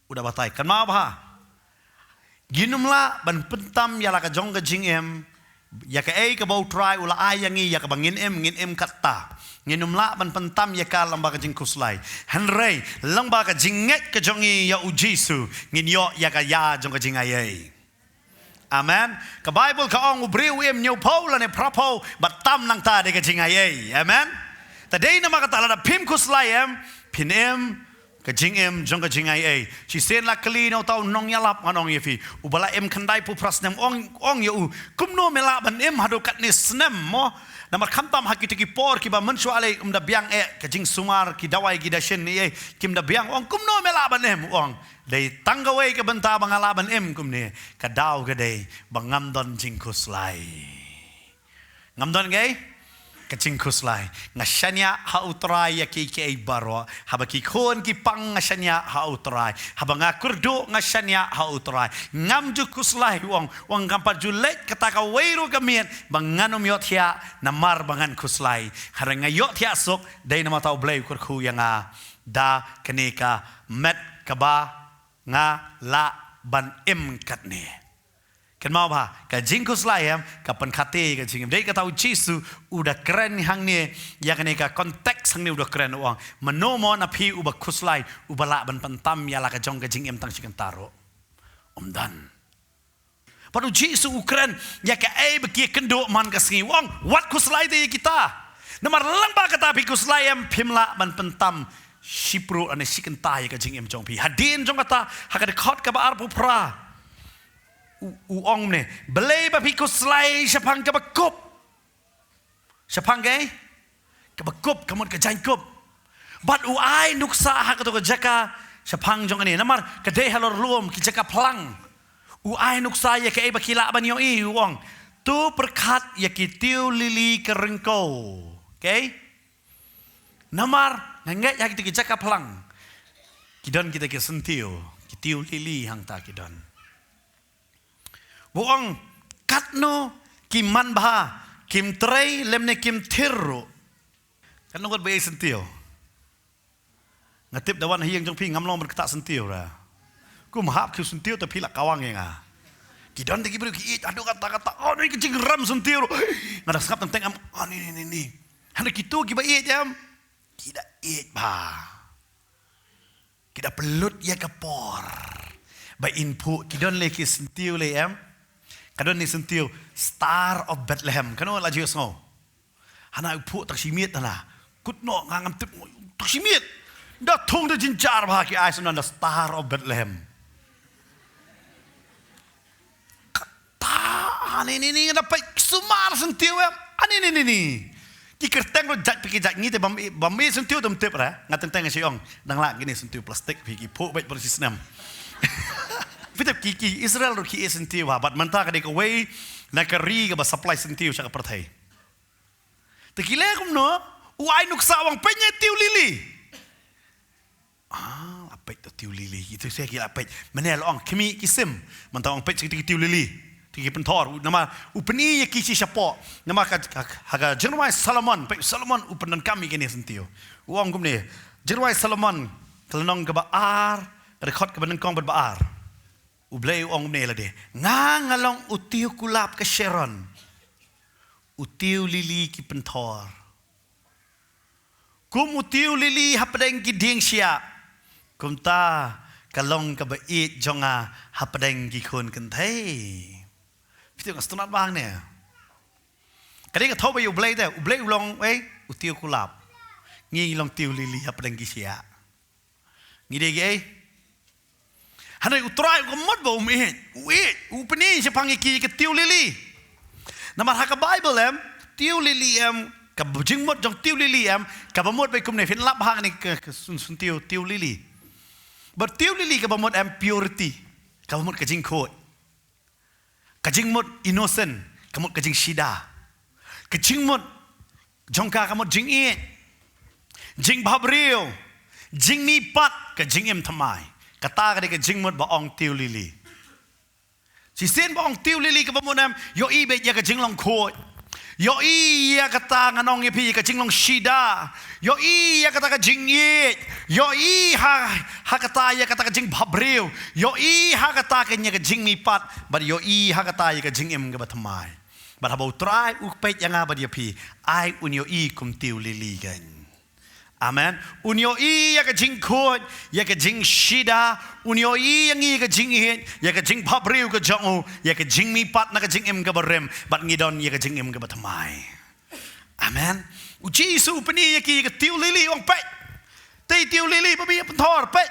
U da batai. Kynmaw bha. Ngin ym lah ban pyntam ïa la ka jong ka jingim ïa kaei kaba u Trai u la ai ïa ngi, ïa kaba ngin im, ngin im katta. Ngin ym lah ban pyntam ïa ka lyngba ka jingkhuslai. Hynrei lyngba ka jingngeit ka jong ngi ïa u Jisu, ngin ïoh ïa ka ïa jong ka jingaiei. Amen. Ka Baibl ka ong, u briew u im hynñiewphew lane phraphew, bad tam nangta da ka jingaiei. Amen. Te dei namar kata, lada phim khuslai em, phin im ka jingim jong ka jingaiei. Shisien la kylli na uta u nongïalap, ngan ong ïa phi, uba la im khyndai phew phra snem, ong, ong ïa u, kumno me lah ban im haduh katne snem mo? Namar khamtam ha kito ki por kiba mynshuwa lei ym da biang eh ka jingsumar, ki dawai ki dashin ei ei, kim da biang. Ong, kumno me lah ban im? Ong, dei tang kawei ka bynta ba nga lah ban im kumne, ka daw ka dei ba ngam don jingkhuslai. Ngam don kaei? Ka jingkhuslai. Nga shaniah ha U Trai ïa kiei kiei baroh. Haba ki khun ki pang nga shaniah ha U Trai. Haba nga kyrduh nga shaniah ha U Trai. Ngam ju khuslai, u ong. U ong, ngam pat ju leit kata kawei ruh ka miet ba ngan ym ïohthiah namar ba ngan khuslai. Hynrei nga ïohthiah suk, dei namar uta U Blei u kyrkhu ïa nga da kane ka met kaba nga lah ban im katne. Kynmaw ba ka jingkhuslai em ka pynkhate ka jingim. Dei kata U Jisu u da kren hangne, ïa kane ka context hangne u da kren, u ong, mano mo na phi uba khuslai, uba lah ban pyntam ïa la ka jong ka jingim tang shi kynta ruh? Ym don. Bad U Jisu u kren ïa kaei ba ki ïakynduh man ka sngi, u ong, wat khuslai te ïa kita. Namar lyngba kata phi khuslai em, phim lah ban pyntam shiphew lane shi kynta ïa ka jingim jong phi. Hadien jong kata, ha ka dkhot kaba arphew phra, u, u ong ne, balei ba phi khuslai shaphang kaba kup? Shaphang kaei? Kaba kup, ka mut ka jaiñkup. Bad u ai nuksa ha kato ka jaka shaphang jong kane. Namar ka dei halor lum, ki jaka phlang. U ai nuksa ïa kaei ba ki lah ban ïohi, u ong, to pyrkhat ïa ki tiew lili ka ryngkew. Kaei? Namar nga ngeit ha kito ki jaka phlang ki don kita ki syntiew, ki tiew lili hangta ki don. U ong, katno ki man bha, kim trei lymne kim thir ruh. Katno ngut ba ïeit syntiew? Nga tip da wan ha ïing jong phi ngam long ban ktah syntiew ra. Kum hap khiew syntiew te phi la kawang ïa nga. Ki don te ki briew ki ïeit haduh katta katta, oh, ni ka jingrem syntiew ruh. Nga da sngap teng teng, am, oh, ni ni ni ni. Hynrei kito kiba ïeit em, ki da ïeit bha. Ki da pynlut ïa ka por ba in phuh. Ki don lei ki syntiew lei em. Ka don ne syntiew Star of Bethlehem. Kano la ju sngew? Hana u phuh tang shi miet hana. Kut noh, nga ngam tip, tang shi miet. Da thung da jynjar bha, ki ai syndon da Star of Bethlehem. Kata, ani ni ni, nga da peit sumar syntiew em. Ani ni ni ni. Ki kyrteng ruh jait pa ki jait, ngi te bym, bym ïeit syntiew te ym tip re. Nga teng teng nga shu ong, dang lah kine syntiew plastik phi, ki phuh beit baroh shi snem. Phi tip ki, ki Israel ruh ki ïeit syntiew ha, bad mynta ka dei kawei na ka ri kaba supply syntiew sha ka pyrthei. Te ki leh kumno? U ai nuksa, u ong, peit ne tiew lili. Ah, la peit to tiew lili. Itu se ki la peit. Mynne la ong khmih ki sim. Mynta ong peit ki tiew lili. Te ki pynthor. Namar u pyni ïa ki shi shapoh. Namar ka, ka, ha ka Jingrwai Solomon, peit Solomon u pyndonkam ïa kine syntiew. U ong kumne. Jingrwai Solomon, ka lynnong kaba ar, ka dkhot kaba nyngkong bad ba ar. U Blei u ong kumne lade. Nga nga long u tiew kulap ka Sharon. U tiew lili ki pynthor. Kum u tiew lili hapdeng ki dieng shiah, kumta ka long kaba ïeit jong nga hapdeng ki khun kynthei. Phi tip nga sngewtynnat bha ne. Ka dei ka thoh ba ïa u Blei te, u Blei u long, eh, u tiew kulap. Ngi long tiew lili hapdeng ki shiah. Ngi dei kiei? Hynrei u Trai u ka mut ba um ïeit, u ïeit, u pyni shaphang ïa ki ka tiew lili. Namar ha ka Baibl em, tiew lili em, ka jingmut jong tiew lili em, kaba mut ba kumne, phin lap ha kane ka, ka sun, sun tiew, tiew lili. Ba tiew lili kaba mut em purity, kaba mut ka jingkhuid. Ka jingmut innocent, ka mut ka jingshida. Ka jingmut jong ka ka mut jingïeit, jingbhabriew, jingmihpat, ka jingim thymmai. Kata ka dei ka jingmut ba ong tiew lili. Shisien ba ong tiew lili kaba mut em, ïohi beit ïa ka jinglong khuid. Ïohi ïa kata, ngan ong ïa phi, ïa ka jinglong shida. Ïohi ïa kata ka jingïeit. Ïohi ha, ha kata ïa kata ka jingbhabriew. Ïohi ha kata ka ïa ka jingmihpat. Bad ïohi ha kata ïa ka jingim kaba thymmai. Bad haba u Trai u peit ïa nga bad ïa phi, ai un ïohi kum tiew lili kein. Amen. Un ïohi ïa ka jingkhuid, ïa ka jingshida, un ïohi ïa ngi ïa ka jingïeit, ïa ka jingbhabriew ka jong u, ïa ka jingmihpat na ka jingim kaba rim, bad ngi don ïa ka jingim kaba thymmai. Amen. U Jisu u pyni ïa ki ïa ka tiew lili, u ong peit. Tei tiew lili ba mi pynthor, peit.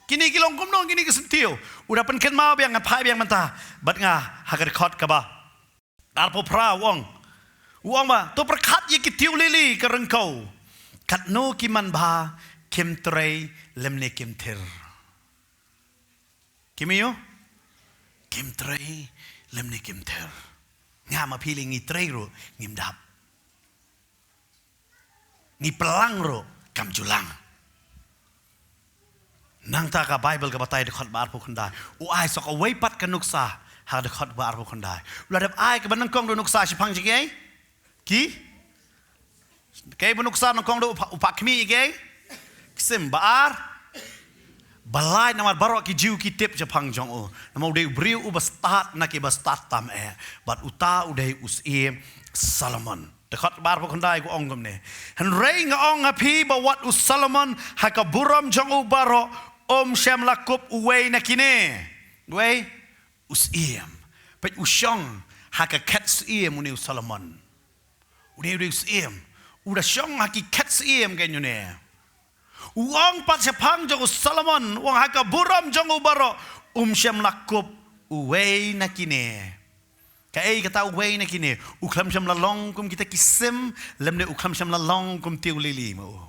Kine ki long kumno, kine ki syntiew. U da pynkynmaw biang, ngan phai biang mynta. Bad nga, ha ka dkhot kaba arphew phra u ong. U ong ba, to pyrkhat ïa ki tiew lili ka ryngkew. Katno ki man bha, kim trei, lymne kim thir. Kim ïoh? Kim trei, lymne kim thir. Nga ma phi lei ngi trei ruh, ngim dap. Ngi plang ruh, kam ju lang. Nangta ka Baibl ka batai dkhot ba arphew khyndai. U ai sa kawei pat ka nuksa, ha dkhot ba arphew khyndai. U la dep ai kaba nyngkong da u nuksa shaphang jingeh. Ki? Kaei ba nuksa nyngkong da u pha-, u phah khmih ïa kaei? Ki sim, ba ar. Ba lai namar baroh ki Jiw ki tip shaphang jong u. Namar u dei u briew uba stad na kiba stad tam eh. Bad uta u dei u syiem Solomon. Dkhot ba arphew khyndai ka ong kumne. Hynrei nga ong ha phi ba wat u Solomon ha ka burom jong u baroh um shym la kup uwei na kine. Uwei u syiem. Peit u shong ha ka khet syiem une u Solomon. Une u dei u syiem. U da shong ha ki khet syiem kein une. U ong pat shaphang jong u Solomon, u ong ha ka burom jong u baroh, um shym la kup uwei na kine. Kaei kata uwei na kine, u khlem shym la long kum kita ki sim, lymne u khlem shym la long kum tiew lili ma u.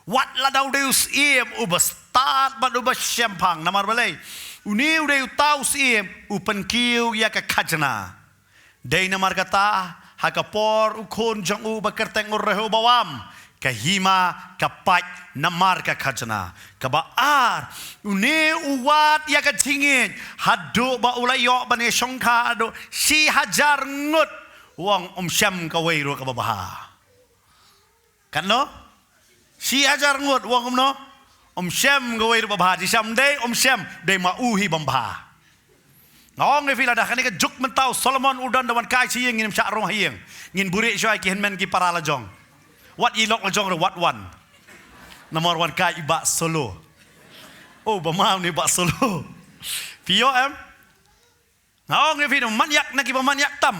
Wat lada u dei u syiem, uba stad bad uba shemphang, namar balei. Une u dei uta u syiem, u pynkiew ïa ka khajna. Dei namar kata, ha ka por u khun jong u ba kyrteng u Rehoboam, ka hima ka pait namar ka khajna. Kaba ar, une u wad ïa ka jingngeit, haduh ba u la ïoh ban ïashongkha haduh shi hajar ngut, u ong um shem kawei ruh kaba bha. Katno? Shi hajar ngut, u ong kumno? Um shem kawei ruh ba bha, jingshisha ym dei, um shem, dei ma u hi bym bha. Nga ong ïa phi lada kane ka juk mynta u Solomon u don da wan kai sha ïing ngin ym shah rung ha ïing. Ngin buhrieh shuwa ïa ki hynmen ki para la jong. Wat i lok la jong ruh wat wan. Namar wan kai i Bah Solo. Oh, ba ma une Bah Solo. Phi ïoh em? Nga ong ïa phi, u man ïak na kiba man ïak tam.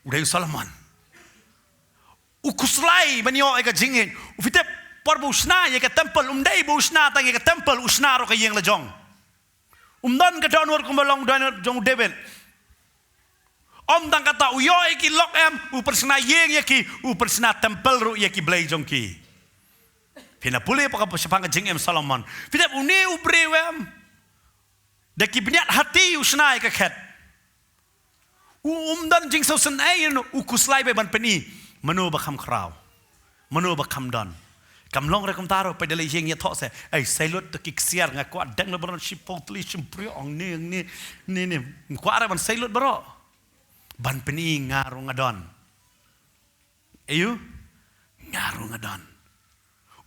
U dei u Solomon. U khuslai ban ïoh ïa ka jingngeit. U, phi tip, por ba u shna ïa ka temple, um dei ba u shna tang ïa ka temple, u shna ruh ka ïing la jong. Um don ka dohnud kumba long dohnud jong u David. Ym tang kata, u ïoh ïa ki lok em, u pynshna ïing ïa ki, u pynshna temple ruh ïa ki blei jong ki. Phin ïa pule pat ka shaphang ka jingim Solomon. Phi tip une u briew em. Da ki bniat hati u shna ïa ka khet. U, um don jingsngewsynei, u khuslai beit ban pyni. Mano ba kham khraw. Mano ba kham don. Kam long re kumta ruh, peit da leit ïeng ïathoh se. Ei, salute to ki ksiar, nga kwah deng na baroh shiphew tylli shiphew briew, ong ne, ong ne, ne, ne. Kwah re ban salute baroh. Ban pyni nga ruh nga don. Aïu? Nga ruh nga don.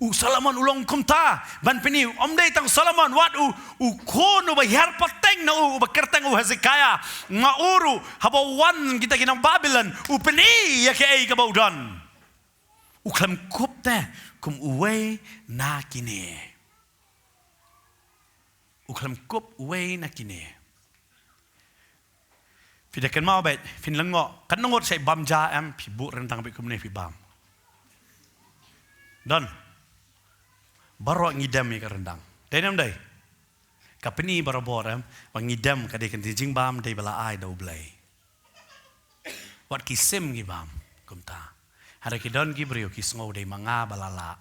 U Solomon u long kumta, ban pyni, ym dei tang u Solomon, wat u, u khun uba hiar pateng na u, uba kyrteng u Hezekiah, ma u ruh, haba wan kita ki nong Babilon, u pyni ïa kaei kaba u don. U khlem kup te, kum uwei na kine. U khlem kup uwei na kine. Phi da kynmaw beit, phin lyngngoh, katno ngut shait bam ja em, phi buh ryndang beit kumne phi bam. Don. Baroh ngi dem ïa ka ryndang. Dei ne ym dei? Ka pyni barabor em, ba ngi dem ka dei ka jingbam, dei ba la ai da U Blei. Wat ki sim ngi bam, kumta. Hynrei ki don ki briew ki sngew dei ma nga ba la lah.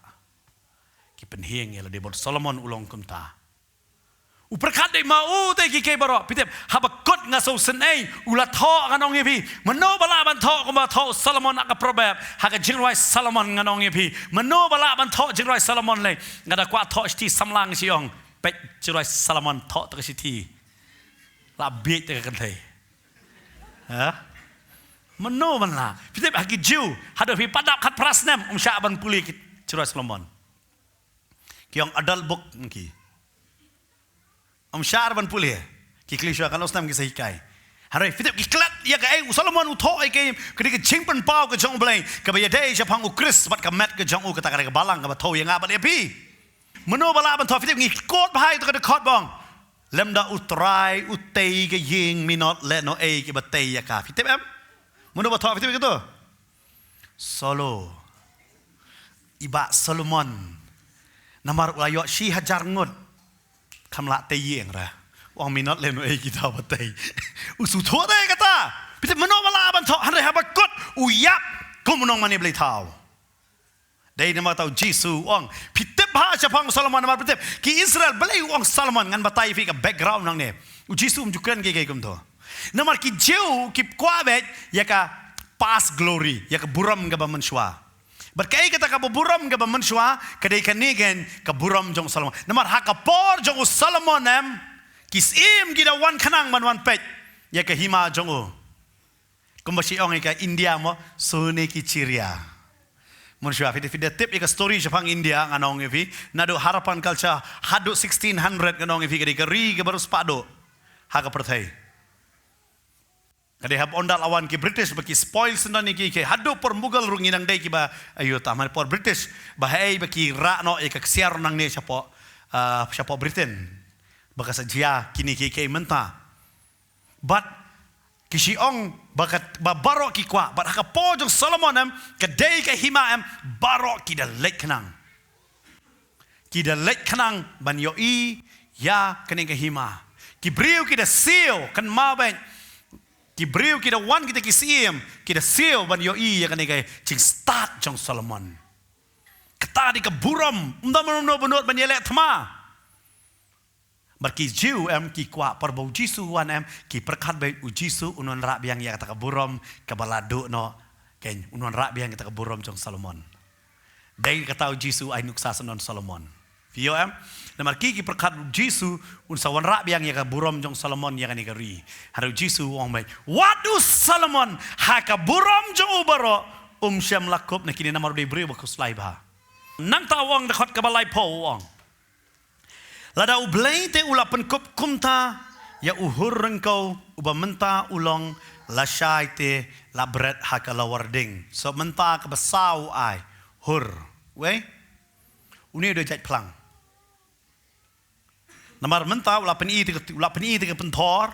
Ki pynhieng ïa lade, bad Solomon u long kumta. U pyrkhat dei ma u te ki kei baroh. Phi tip, haba kut nga sngewsynei, u la thoh, ngan ong ïa phi. Mano ba lah ban thoh kumba thoh Solomon ha ka Proverb, ha ka jingrwai Solomon ngan ong ïa phi. Mano ba lah ban thoh jingrwai Solomon lei. Nga da kwah thoh shithi samla shi ong. Peit jingrwai Solomon thoh te ka shithi. La bieit te ka kynthei. Ha? Mano ban lah. Phi tip ha ki Jiw, haduh phi pat dap khatphra snem, um shah ban pule ki jingrwai Solomon. Ki ong adult book ki. Ym shah ban pule. Ki kylli shuwa katno snem ki sa hikai. Hynrei phi tip ki klet ïa kaei u Solomon u thoh ïa kaei, ka dei ka jingpynpaw ka jong U Blei, kaba ïadei shaphang U Khrist bad ka met ka jong u, kata ka dei ka balang kaba thew ïa nga bad ïa phi. Mano ba lah ban thoh, phi tip ngi kut bha ïa ka dkhot ba ong. Lymda U Trai u tei ka ïing minot lehnohei kiba tei ïa ka. Phi tip em? Mano ba thoh, phi tip ïa kato? Solo. I Bah Solomon. Namar u la ïoh shi hajar ngut. Kam lah tei ïing ra. U ong mynta lehnohei kita ba tei. U shu thoh tei kata. Phi tip mano ba lah ban thoh, hynrei haba kut u ïap kum u nongmane blei thaw. Dei namar kata u Jisu u ong, phi tip ha shaphang u Solomon, namar phi tip ki Israel, balei u ong Solomon? Ngan batai phi ka background nangne. U Jisu um ju kren kiei kiei kumto. Namar ki Jiw ki kwah beit ïa ka past glory, ïa ka burom kaba mynshuwa. Bad kaei kata kaba burom kaba mynshuwa? Ka dei kane kein ka burom jong u Solomon. Namar ha ka por jong u Solomon em, ki syiem ki da wan khnang ban wan peit ïa ka hima jong u. Kumba shu ong ïa ka India mo, sone ki chiria. Mynshuwa, phi da, phi da tip ïa ka story shaphang India, ngan ong ïa phi. Naduh Harappan culture haduh sixteen hundred, ngan ong ïa phi, ka dei ka ri kaba riewspah duh ha ka pyrthei. Ka dei haba ynda la wan ki British ba ki spoil syndon ïa ki, ki haduh por Mughal ruh ngi nang dei kiba, aïu, tang ha por British ba haei ba ki rah noh ïa ka ksiar nangne shapoh, ah, shapoh Britain. Ba ka sa jia kine kiei kiei mynta. Bad ki shu ong ba ka, ba baroh ki kwah, bad ha ka por jong Solomon em, ka dei ka hima em, baroh ki da leit khnang. Ki da leit khnang ban ïohi ïa kane ka hima. Ki briew ki da siew, kynmaw beit. Ki briew ki da wan, kita ki syiem ki da siew ban ïohi ïa kane ka jingstad jong Solomon. Kata dei ka burom, ym don mano mano ba nud ban ïaleh thma. Bad ki Jiw em ki kwah por ba u Jisu u wan em, ki pyrkhat beit u Jisu un wanrah biang ïa kata ka burom kaba la duh noh, kein, un wanrah biang ïa kata ka burom jong Solomon. Dei kata u Jisu ai nuksa syndon Solomon. Phi ïoh em? Namar ki, ki pyrkhat u Jisu un sa wanrah biang ïa ka burom jong Solomon ïa kane ka ri. Hynrei u Jisu u ong beit, wat u Solomon ha ka burom jong u baroh um shym la kup na kine, namar u dei briew ba khuslai bha. Nangta u ong, dkhot kaba laiphew u ong, lada U Blei te u la pynkup kumta ïa u hur ryngkew uba mynta u long lashai te, la bret ha ka lawar ding. So mynta kaba saw u ai, hur. Wei? Une u dei jait phlang. Namar mynta u la pyni te ka, u la pyni te ka pynthor,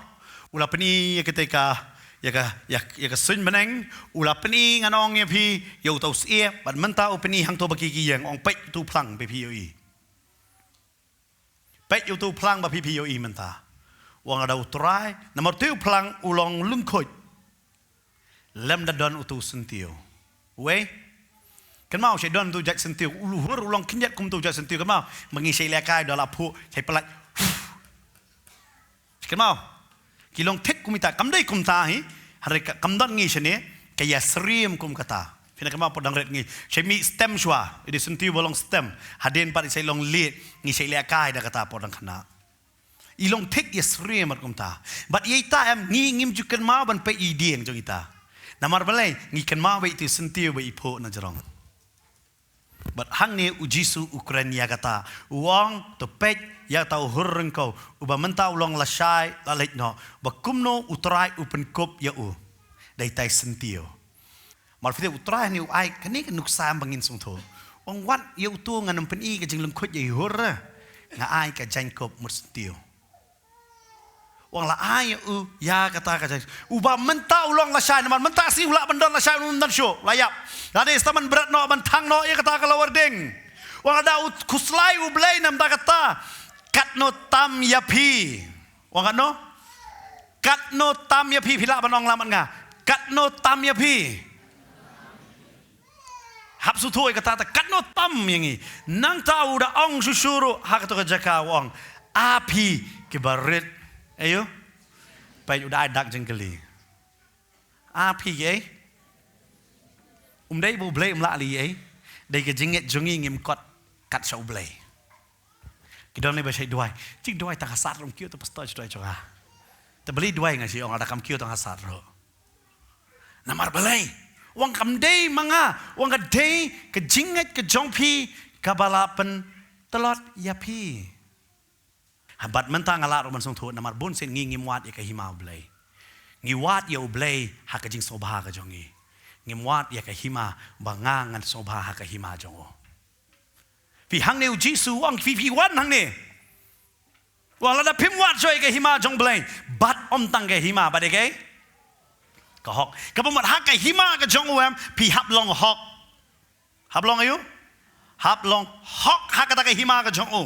u la pyni ïa kata ka, ïa ka, ïa, ïa ka suiñ bneng, u la pyni, ngan ong ïa phi, ïa uta u syep, bad mynta u pyni hangto ba ki, ki ïeng, ong peit uta u phlang ba phi ïohi. Peit ïa uta u phlang ba phi, phi ïohi mynta. U ong, lada U Trai, namar uta u phlang u long lyngkhuid. Lymda don uta u syntiew. Wei? Kynmaw, shait don uta u jait syntiew. U hur u long khyndiat kum uta u jait syntiew. Kynmaw, ma ngi shait lehkai da la phuh, shait pyllait. Kynmaw, ki long thik kumta, kam dei kumta hi. Hynrei ka, kam don ngi shane ka ïasyriem kum kata. Phi na kynmaw, por dang rit ngi shait mih stem shuwa, i dei syntiew ba long stem. Hadien pat i shait long lieh, ngi shait lehkai da kata por dang khynnah. I long thik ïasyriem bad kumta. Bad ïa ita em, ngi ngim ju kynmaw ban peit ïa i dieng jong ita. Namar balei? Ngi kynmaw ba ïa uta u syntiew ba i phuh na jrong. Bad hangne u Jisu u kren ïa kata. U ong, to peit ïa uta u hur ryngkew uba mynta u long lashai, la leit noh, ba kumno U Trai u pynkup ïa u da itai syntiew. Mar phi tip, U Trai ne u ai kane ka nuksa ba ngin sngewthuh. U ong, wat ïa uta ngan ym pyni ka jinglyngkhuid ïa i hur. Nga ai ka jaiñkup mut syntiew. U ong, la ai ïa u ïa kata ka jaiñ. Uba mynta u long lashai, namar mynta shi u lah ban don lashai, un don shuh, la ïap. Lada i sdang ban bret noh, ban thang noh ïa kata ka lawar ding. U ong, lada u khuslai U Blei namar kata, katno tam ïa phi. U ong katno? Katno tam ïa phi, phi lah ban ong lang bad nga. Katno tam ïa phi. Hap sngewthuh ïa kata, ta katno tam ïa ngi. Nangta u da ong shuh shuh ruh ha kato ka jaka, u ong, a phi kiba rit. Aïu? Peit, u da ai dak jingkylli. A phi kiei? Um dei ba U Blei um lah leh ei. Dei ka jingngeit jong ngi, ngim kot kat sha U Blei. Ki don lei ba shait duwai. Jingduwai tang ha sat ruh, ym kiew te pastor, jingduwai jong nga. Te balei duwai, nga shu ong, lada kam kiew tang ha sat ruh. Namar balei? U ong kam dei ma nga, u ong ka dei ka jingngeit ka jong phi kaba la pyntlot ïa phi. Ha, bad mynta nga lah ruh ban sngewthuh, namar bun sien ngi ngim wad ïa ka hima U Blei. Ngi wad ïa U Blei ha ka jingsngewbha ka jong ngi. Ngim wad ïa ka hima ba nga ngan sngewbha ha ka hima jong u. Phi, hangne u Jisu u ong, phi, phi wan hangne. U ong lada phim wad shuh ïa ka hima jong U Blei, bat ym tang ka hima, bat ïa ka, ka hok. Kaba mut ha ka hima ka jong u em, phi hap long hok. Hap long aïu? Hap long hok ha kata ka hima ka jong u.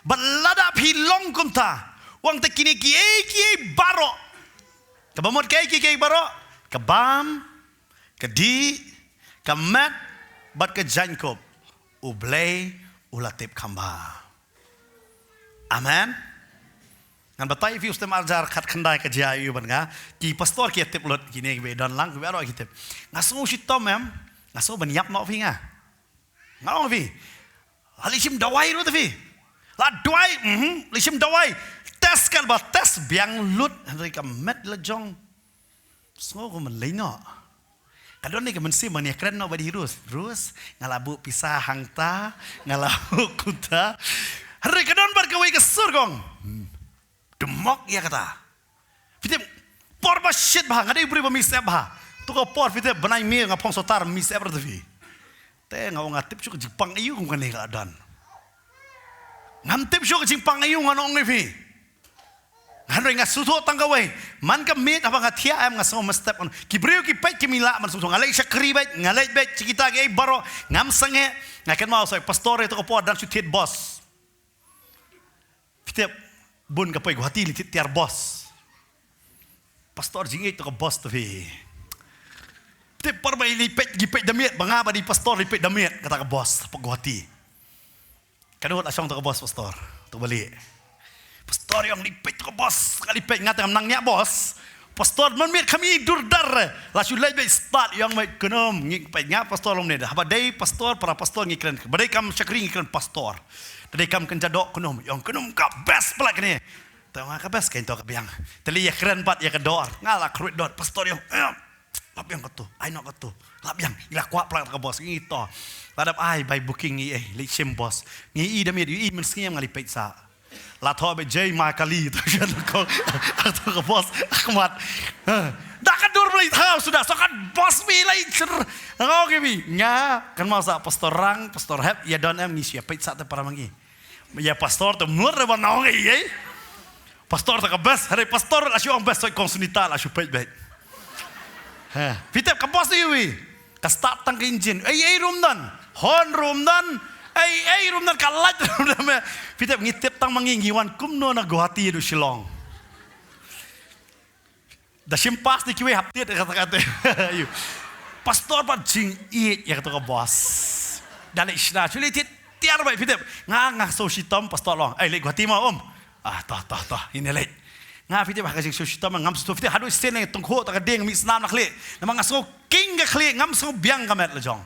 Bad lada phi long kumta, u ong te kine kiei kiei baroh. Kaba mut kiei kiei baroh? Ka bam, ka dih, ka met, bad ka jaiñkup, U Blei u la tip kham bha. Amen. Ngan batai ïa phi u snem arhajar khatkhyndai ka jia ïa u bad nga. Ki pastor ki tip lut, kine kiba don lang kiba ïaroh ki tip. Nga sngew shitom em. Nga sngew ban ïap noh phi nga. Nga ong phi. La leit shim dawai ruh te phi. La duwai, mhm, leit shim dawai. Test kan ba test biang lut. Hynrei ka met la jong. Sngew kumba lei noh. Ka don ne ka mynsiem ba ngi kren noh bad i Rus. Rus, nga la buh pisa hangta, nga la buh kumta. Hynrei ka don bad kawei ka sur kong. Hmm. Dum mok ïa kata. Phi tip, por ba shit bha, nga dei u briew ba mih syep bha. To ka por phi tip, bnai miet nga phong sotar mih syep ruh te phi. Te nga ong nga tip shuh ka jingpang aïu kum kane ka la don. Ngam tip shuh ka jingpang aïu ngan ong ïa phi. Hynrei nga sngewthuh tang kawei. Man ka miet haba nga thiah em nga sngew mynstep. Ki briew ki peit ki mih lah ban sngewthuh. Nga leit shakri beit, nga leit beit sha kita kiei baroh. Ngam sangeh. Nga kynmaw sa i pastor ïa to ka por dang shu thied boss. Phi tip, bun ka poi Guwahati leit thied tiar boss. Pastor jingïeit to ka boss te phi. Phi tip por ba i leit peit, i peit da miet, ba nga bad i pastor leit peit da miet, kata ka boss, hapoh Guwahati. Ka dei la shong to ka boss pastor, to ba leit. Pastor ïa ong leit peit to ka boss, ka leit peit nga te ngam nang ñiah boss. Pastor man miet kham i dur dar. La shu leit beit start ïa ong beit kynum ngi peit nga pastor lom ne da. Haba dei pastor, para pastor ngi kren. Ba dei kam shakri ngi kren pastor. Da dei kam kynja doh kynum, ïa ong kynum ka best palat kane. Te nga ka best kein to ka biang. Te lei ïa kren pat ïa ka dor. Nga la kruid dor, pastor ïa ong. Em. La biang kato, ai noh kato. La biang, i la kwah palat ka boss, ngi to. La dep ai bai booking ngi, eh, leit shim boss. Ngi i da miet, i mynsngi em nga leit peit sa. La thoh beit jai ma kali, to shan ko. Ato ka boss, akhmat. Da ka dur blei thaw suda, so kan boss mi leit cher. Nga ong ïa phi, nga, kynmaw sa pastor Rang, pastor Hep, ïa don em ngi shu ïa peit sa te para ma ngi. Ïa pastor te mut re ba nong ei ei. Pastor te ka best, hynrei pastor la shu ong best soi kong Sunita la shu peit beit. Ha, phi tip ka boss ïa wi. Ka start tang ka engine. Ei ei ruh ym don. Horn ruh ym don. Ei ei ruh ym don, ka light ruh ym don. Phi tip ngi tip tang ma ngi ngi wan kumno na Guwahati ïa u Shillong. Da shim pass da kiwei hap tied kata kata. Ïa. Pastor pat jingïeit ïa kata ka boss. Da leit shna shu leit tied tiar beit phi tip. Nga nga sngew shitom pastor la ong. Ei leit Guwahati mo um. Ah to to to. Ine leit. Nga phi tip ha ka jingsngew shitom ngam sngewthuh phi tip haduh sien ne tong khuh ta ka ding mih snam na khlieh. Namar nga sngew king ka khlieh ngam sngew biang ka met la jong.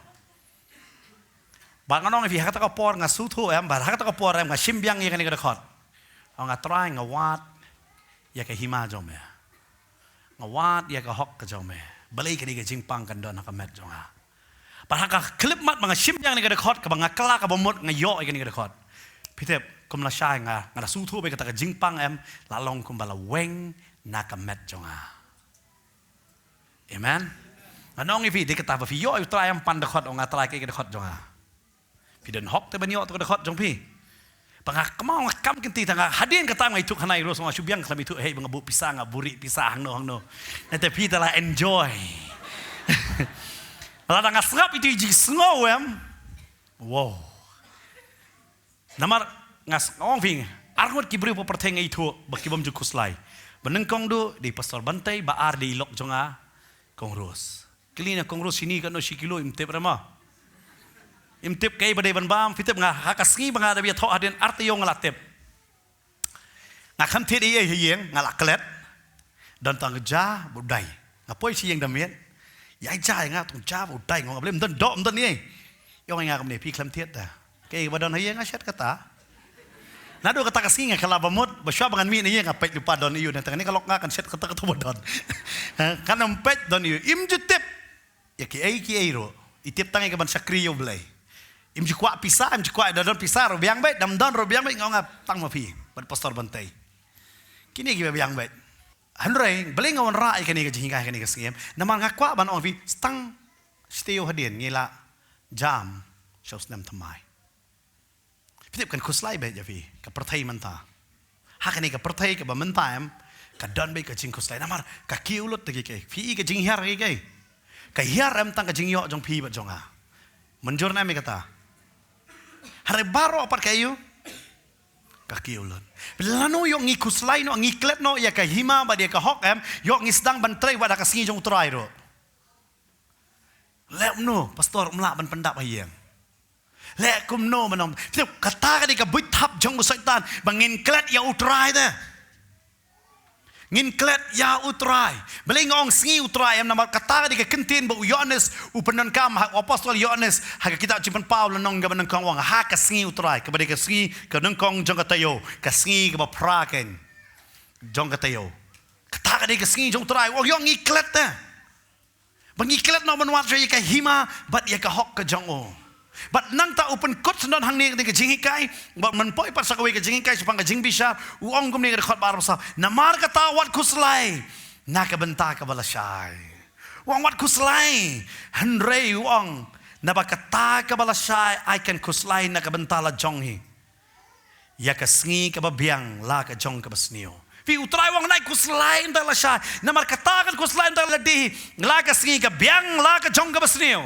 Bad nga ong ïa phi ha kata ka por nga sngewthuh em, bad ha kata ka por em nga shim biang ïa kane ka dkhot. Ong nga Trai nga wad ïa ka hima jong me. Nga wad ïa ka hok ka jong me. Balei kane ka jingpang kan don ha ka met jong nga. Bad ha ka khyllipmat ba nga shim biang ïa kane ka dkhot kaba nga kylla kaba mut nga ïoh ïa kane ka dkhot. Phi tip kum lashai nga, nga da sngewthuh ba kata ka jingpang em la long kumba la weng na ka met jong nga. Amen. Ngan ong ïa phi, dei kata ba phi ïoh ïa u Trai em pan dkhot, ong nga Trai kaei ka dkhot jong nga. Phi don hok te ban ïoh to ka dkhot jong phi. Ba nga kynmaw nga kam kynti tang nga hadien kata nga ithuh khanai ros nga shu biang khlem ithuh hei ba nga buh pisa nga buh rieh pisa hangno hangno. Nangta phi te la enjoy. Lada nga sngap itu i jingsngew em. Wow. Namar nga s-, nga ong phi, arngut ki briew ba pyrthei nga ithuh ba ki bym ju khuslai. Ba nyngkong duh dei Pastor Bantei, ba ar dei i lok jong nga Kong Ros. Kylli na Kong Ros shini katno shi kilo im tip re ma. Im tip kaei ba dei ban bam, phi tip nga ha ka sngi ba nga da bia thoh hadien ar taïew nga la tip. Nga khlem thied ei ei ha ïing, nga la klet. Don tang ka ja ba u dai. Nga poi sha ïing da miet. Ïa ja ïa nga tang ja ba u dai, nga ong balei ym don doh ym don ei. Ïa ong ïa nga kumne phi khlem thied ta. Kaei ba don ha ïing nga shet kata. Naduh kata ka sngi nga kylla ba mut, ba shuwa ba ngan mih na ïing nga peit lypa don aïu, nangta kane ka lok nga kan shet kata kata ba don. Ha, kan ym peit don aïu. Im ju tip. Ïa kiei kiei ruh. I tip tang ïa ka ban shakri ïa U Blei. Im ju kwah pisa, im ju kwah da don pisa ruh biang beit, da ym don ruh biang beit, nga ong nga tang ma phi bad Pastor Bantei. Kine kiba biang beit. Hynrei balei nga wanrah ïa kane ka jinghikai ha kane ka sngi em? Namar nga kwah ban ong phi, tang shi taïew hadien ngi la jam sha u snem thymmai. Phi tip kan khuslai beit ïa phi ka pyrthei mynta. Ha kane ka pyrthei kaba mynta em, ka don beit ka jingkhuslai namar ka kiew lut te kiei kiei. Phi i ka jinghiar kiei kiei. Ka hiar em tang ka jingïoh jong phi bad jong nga. Mynjur ne em ïa kata? Hynrei baroh pat ka ïoh ka kiew lut. Lano ïoh ngi khuslai noh, ngi klet noh ïa ka hima bad ïa ka hok em, ïoh ngi sdang ban trei wat ha ka sngi jong U Trai ruh. Leh kumno, pastor, um lah ban pyndap ha ïing. Leh kumno ban ong. Kata ka dei ka buit thap jong u Soitan ba ngin klet ïa U Trai te. Ngin klet ïa U Trai. Balei nga ong sngi U Trai em? Namar kata ka dei ka kyntien ba u Ïoannis u pyndonkam ha, u apostol Ïoannis ha ka kitab Jingpynpaw lynnong kaba nyngkong, u ong ha ka sngi U Trai, kaba dei ka sngi ka nyngkong jong ka taïew, ka sngi kaba phra keiñ jong ka taïew. Kata ka dei ka sngi jong U Trai. U ong ïoh ngi klet te ba ngi klet noh ban wad shuwa ïa ka hima bad ïa ka hok ka jong u. Bad nangta u pynkut syndon hangne ka jinghikai, bad mynpoi pat sa kawei ka jinghikai shaphang ka jingbishar, u ong kumne ka dkhot ba arphew saw. Namar kata wat khuslai na ka bynta kaba lashai. U ong wat khuslai, hynrei u ong naba kata kaba lashai ai kan khuslai na ka bynta la jong hi. Ïa ka sngi kaba biang la ka jong kaba sniew. Phi, U Trai u ong wat khuslai ynda lashai. Namar kata kan khuslai ynda lade hi. La ka sngi ka biang la ka jong kaba sniew.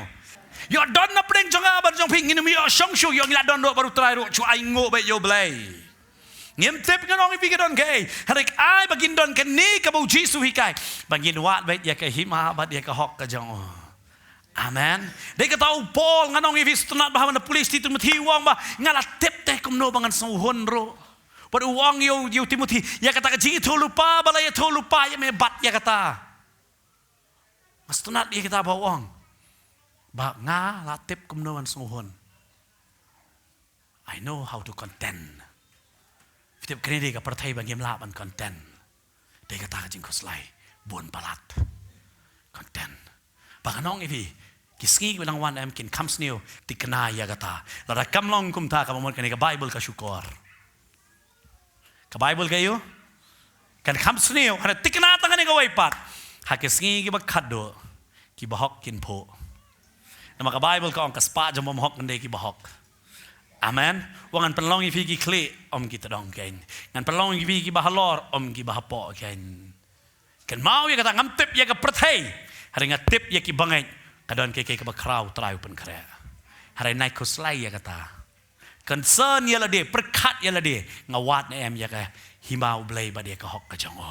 Ïoh don na pdeng jong nga bad jong phi, ngin ym ïoh shong shuh, ïoh ngi la don ruh bad U Trai ruh, shu ainguh beit ïa U Blei. Ngim tip, ngan ong ïa phi ka don kaei. Hynrei ai ba ngin don kane kaba U Jisu u hikai. Ba ngin wad beit ïa ka hima bad ïa ka hok ka jong u. Amen. Dei kata u Paul, ngan ong ïa phi, sngewtynnat ba haba na pule sha Timothi u ong ba nga la tip te kumno ba ngan sngewhun ruh. Bad u ong ïa u, ïa u Timothi, ïa kata ka jingïathuhlypa ba la ïathuhlypa ïa me bad ïa kata. Nga sngewtynnat ïa kata ba u ong ba nga la tip kumno ban sngewhun. I know how to content. Phi tip, kane dei ka pyrthei ba ngim lah ban content. Dei kata ka jingkhuslai bun palat. Content. Ba ngan ong ïa phi, ki sngi kiba dang wan em kin kham sniew, thikna ïa kata. Lada kam long kumta, kaba mut kane ka Baibl ka shukor. Ka Baibl ka ïoh kan kham sniew, hynrei thikna tang kane kawei pat. Ha ki sngi kiba khatduh, kiba hok kin phuh. Namar ka Baibl ka ong ka spah jong bym hok kan dei kiba hok. Amen. Wat ngan pynlong ïa phi ki khlieh, ym ki tdong keiñ. Ngan pynlong ïa phi kiba halor, ym kiba hapoh keiñ. Kynmaw ïa kata, ngam tip ïa ka pyrthei, hynrei nga tip ïa ki bangeit. Ka don kiei kiei kaba khraw U Trai u pynkhreh. Hynrei wat khuslai ïa kata. Concern ïa lade, pyrkhat ïa lade, nga wad ne em ïa ka hima U Blei bad ïa ka hok ka jong u.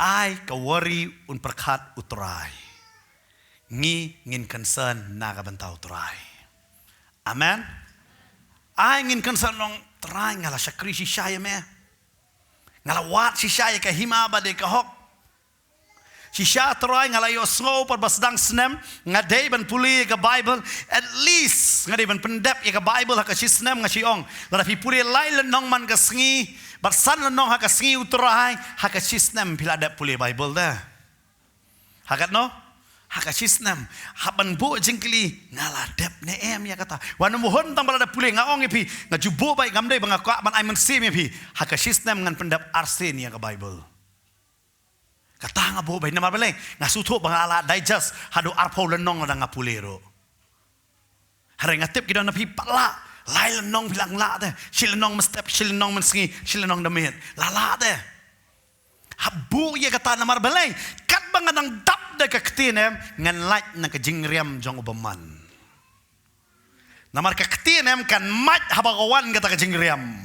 Ai ka worry un pyrkhat U Trai. Ngi ngin concern na ka bynta U Trai. Amen. Ai ngin concern, ong Trai, nga la shakri shisha ïa me. Nga la wad shisha ïa ka hima bad ïa ka hok. Shisha Trai nga la ïohsngew pat ba sdang snem nga dei ban pule ïa ka Baibl. At least nga dei ban pyndep ïa ka Baibl ha ka shisnem, nga shu ong. Lada phi pule lai lynnong man ka sngi bad san lynnong ha ka sngi U Trai, ha ka shisnem phi la dep pule Baibl te. Ha katno? Ha ka shisnem. Hap ban buh jingkylli, nga la dep ne em ïa kata. Wat nym hun tang ba la dep pule, nga ong ïa phi, nga ju buh beit, ngam dei ba nga kwah ban ai mynsiem ïa phi. Ha ka shisnem ngan pyndep arsien ïa ka Baibl. Kata nga buh beit, namar balei? Nga sngewthuh ba nga lah digest haduh arphew lynnong lada nga pule ruh. Hynrei nga tip ki don na phi pat lah, lai lynnong phi lah, lah te. Shi lynnong mynstep, shi lynnong mynsngi, shi lynnong da miet. Lah, lah te. Hap buh ïa kata, namar balei? Katba nga dang dap da ka ktien em, ngan lait na ka jingriam jong u bymman. Namar ka ktien em kan mait haba ka wan kata ka jingriam.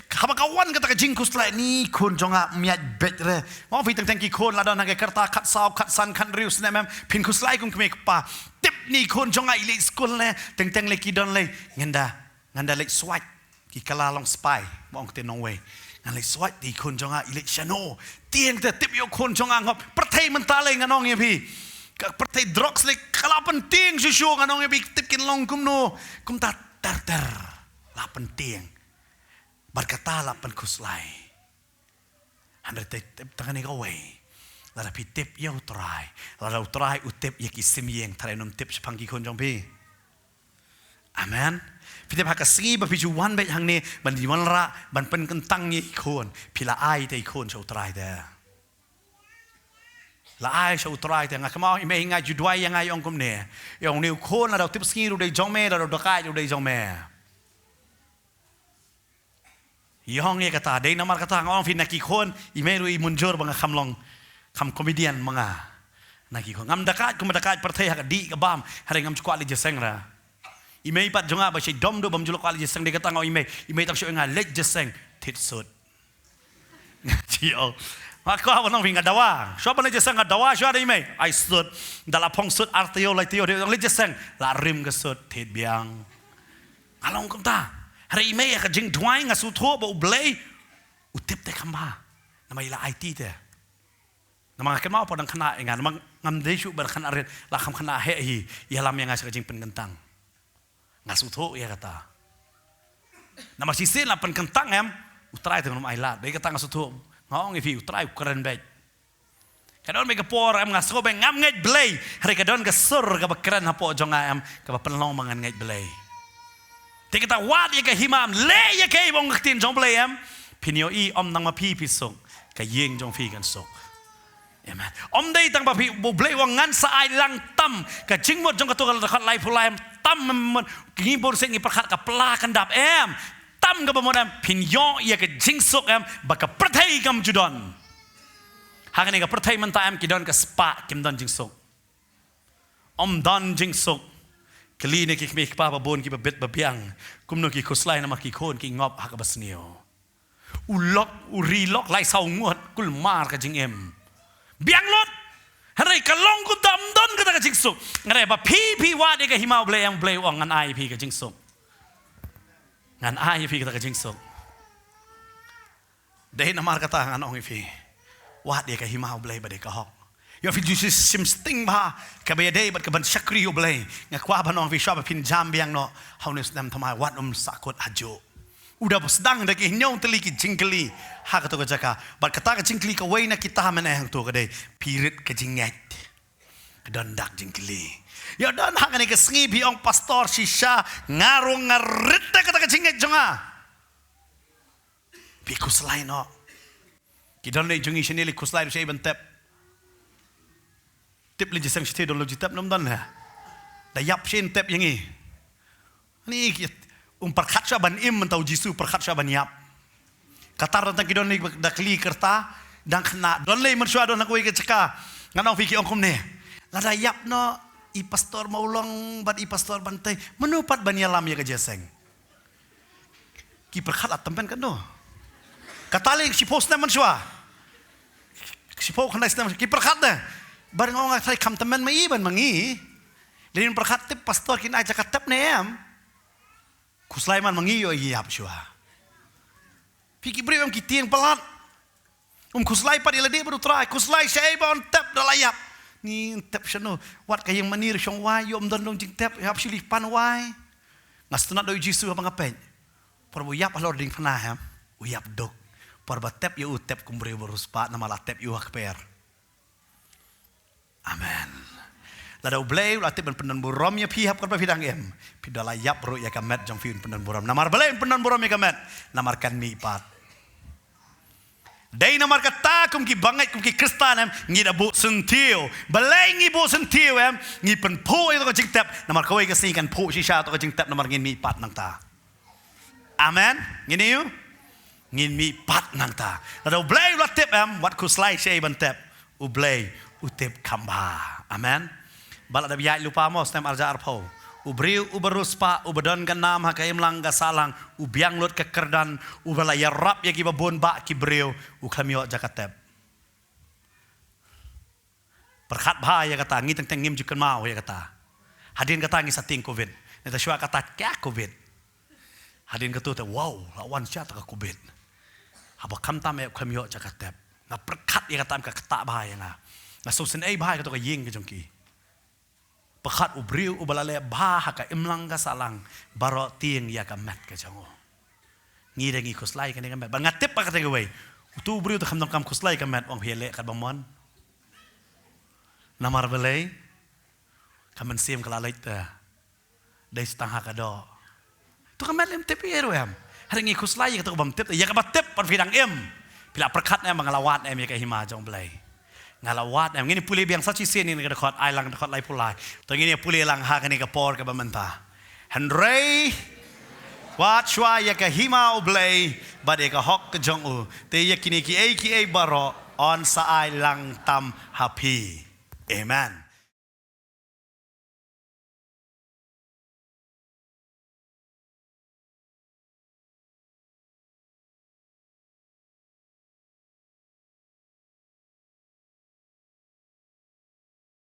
Haba ka wan kata ka jingkhuslai, ni khun jong nga, ym ïaid beit re. Mo phi, teng teng ki khun la don ha ka rta khatsaw, khatsan, khathynriew snem em, phin khuslai kum kmie kpa. Tip, ni khun jong nga i leit skul ne, teng teng lei ki don lei. Ngan da, ngan da leit swait. Ki kylla long spy, mo ong ktien nongwei. Ngan leit swait te i khun jong nga i leit shano. Tieng te, tip ïa u khun jong nga ngop. Pyrthei mynta lei, ngan ong ïa phi. Ka pyrthei drugs lei ka la pyntieng shuh shuh, ngan ong ïa phi, tip kin long kumno. Kumta ter ter. La pyntieng. Bad kata la pynkhuslai. Hynrei te tip tang kane kawei. Lada phi tip ïa U Trai, lada U Trai u tip ïa ki sim ïing, tharai un ym tip shaphang ki khun jong phi. Amen. Phi tip, ha ka sngi ba phi ju wan beit hangne ban ïa wanrah, ban pynkyntang ïa i khun, phi la ai te i khun sha U Trai te. La ai sha U Trai te. Nga kynmaw i mei nga ju duwai ïa nga, i ong kumne. I ong, une u khun lada u tip sngi ruh u dei jong me, lada u dakaid ruh u dei jong me. Ïa ong ïa kata, dei namar kata nga ong phi, na ki khun i mei ruh i mynjur ba nga kham long, kham comedian ma nga. Na ki khun ngam dakaid kum dakaid pyrthei ha ka dih ka bam, hynrei ngam ju kwah leit jingïaseng re. I mei pat jong nga ba shi dom duh bym ju lok leit jingïaseng, dei kata nga ong i mei, i mei tang shu ong nga leit jingïaseng thied sut. Nga ji ong. Nga kwah ban ong phi nga dawa. Shuwa ban leit jingïaseng nga dawa shuwa da i mei. Ai sut. Da la phong sut ar taïew lai taïew dei leit jingïaseng. La rim ka sut thied biang. Nga long kumta. Hynrei i mei ha ka jingduwai nga sngewthuh ba U Blei u tip te kham bha. Namar i la aiti te. Namar nga kynmaw pat dang khynnah ïa nga, namar ngam dei shuh ba dang khynnah rit, la kham khynnah heh hi, ïalam ïa nga sha ka jingpynkyntang. Nga sngewthuh ïa kata. Namar shisien la pynkyntang em, U Trai te ngam ai lad. Dei kata nga sngewthuh, nga ong ïa phi U Trai u kren beit. Ka don beit ka por em nga sngew ba ngam ngeit Blei, hynrei ka don ka sur kaba kren hapoh jong nga em, kaba pynlong ba ngan ngeit Blei. Te kata wad ïa ka hima em, leh ïa kaei ba ong ka ktien jong Blei em. Phin ïohi ym tang ma phi phi suk, ka ïing jong phi kan suk. Amen. Ym dei tang ba phi, U Blei u ong ngan sa ai lang tam, ka jingmut jong kato ka dkhot laiphew lai em, tam em, ngi bun sien ngi pyrkhat ka pla kan dap em. Tam kaba mut em, phin ïoh ïa ka jingsuk em, ba ka pyrthei kam ju don. Ha kane ka pyrthei mynta em ki don ka spah, kim don jingsuk. Ym don jingsuk. Kylli na ki kmie ki kpa ba bun kiba bit ba biang. Kumno ki khuslai namar ki khun ki ngop ha kaba sniew. U lok, u ri lok lai saw ngut, kulmar ka jingim. Biang lut. Hynrei ka long kumta ym don kata ka jingsuk. Hynrei ba phi phi wad ïa ka hima U Blei em, U Blei u ong ngan ai phi ka jingsuk. Ngan ai phi kata ka jingsuk. Dei namar kata ngan ong ïa phi. Wad ïa ka hima U Blei ba dei ka hok. Ïoh phi ju shim sting bha kaba ïadei bad ka ban shakri U Blei. Nga kwah ban ong ïa phi shuwa ba phin jam biang noh ha une u snem thymmai wat ym sahkut hajuh. U da sdang da ki hynñiew tylli ki jingkylli ha kato ka jaka. Bad kata ka jingkylli kawei na kita mynne hangto ka dei phi rit ka jingngeit. Ka don dak jingkylli. Ïa don ha kane ka sngi phi ong pastor shisha nga ruh nga rit da kata ka jingngeit jong nga. Phi khuslai noh. Ki don lei jong ngi shane lei khuslai ruh shaei ban tep. Tip lei jingïaseng shathie don lei jingtep nym don ha. Da ïap shen tep ïa ngi. Ni ki um pyrkhat shuwa ban im mynta u Jisu pyrkhat shuwa ban ïap. Katar tang ki don lei da kli kyrta dang khynnah don lei mynshuwa don ha kawei ka jaka. Ngan ong phi ki ong kumne. Lada ïap noh i pastor Mawlong bad i pastor Bantei mano pat ban ïalam ïa ka jingïaseng. Ki pyrkhat la tymmen katno. Kata lei shiphew snem mynshuwa. Shiphew khyndai snem ki pyrkhat de. Bar nga ong nga trai kham tymmen ma i ban ma ngi. Lei pyrkhat tip pastor kin ai jaka tep ne em. Khuslai man ma ngi ïoh ïap shuwa. Phi ki briew em ki tieng palat. Um khuslai pat ïa lade bad U Trai, khuslai shaei ba un tep da la ïap. Ngi tep shano, wat ka ïing mane ruh shong wai, ïoh ym don long jingtep, ïap shili pan wai. Nga sngewtynnat da u Jisu haba nga peit. Por ba u ïap halor diengphna hem, u ïap duk. Por ba tep ïa u tep kum briew ba riewspah namar la tep ïa u ha kper. Amen. Lada U Blei u la tip ban pyndon burom ïa phi hapdeng ba phi dang im. Phi da la ïap ruh ïa ka met jong phi un pyndon burom. Namar balei un pyndon burom ïa ka met? Namar kan mih pat. Dei namar kata kum ki bangeit kum ki Khristan em ngi da buh syntiew. Balei ngi buh syntiew em? Ngi pynphuh ïa ka jingtep. Namar kawei ka sngi kan phuh shisha ka jingtep namar ngin mih pat nangta. Amen. Ngin ïa ngin mih pat nangta. Lada U Blei u la tip em wat khuslai shaei ban tep. U Blei u tip kham bha. Amen. Ba la dep ïaid lypa mo snem arja arphew. U briew uba riewspah uba don ka nam ha ka imlang ka sahlang u biang lut ka kyrdan uba la ïarap ïa kiba bun bah ki briew u khlem ïoh jaka tep. Pyrkhat bha ïa kata ngi teng teng ngim ju kynmaw ïa kata. Hadien kata ngi sa tieng covid. Neta shuwa kata kya covid. Hadien kata te wow la wan sha ta ka covid. Haba khamtam ïa khlem ïoh jaka tep. Nga pyrkhat ïa kata ka kata bha ïa nga. Nga sngewsih ei bha ïa kata ka ïing ka jong ki. Pyrkhat u briew uba la leh bha ha ka imlang ka sahlang baroh tieng ïa ka met ka jong u. Ngi da ngi khuslai kane ka met ba nga tip ba kata kawei. Utu u briew te kham donkam khuslai ka met ong phi leh kat ba mon. Namar balei ka mynsiem ka la leit te. Dei stang ha ka doh. Tu ka met lem tip ïa ruh em. Hynrei ngi khuslai ïa kata ka bym tip ïa kaba tip pat phi dang im. Phi la pyrkhat em ba nga la wad em ïa ka hima jong Blei. Nga la wad em ngin pule biang sa shisien ïa ka dkhot ai lang dkhot laiphew lai. To ngin ïa pule lang ha kane ka por kaba mynta. Hynrei wat shuwa ïa ka hima U Blei bad ïa ka hok ka jong u. Te ïa kine kiei kiei baroh yn sa ai lang tam ha phi. Amen.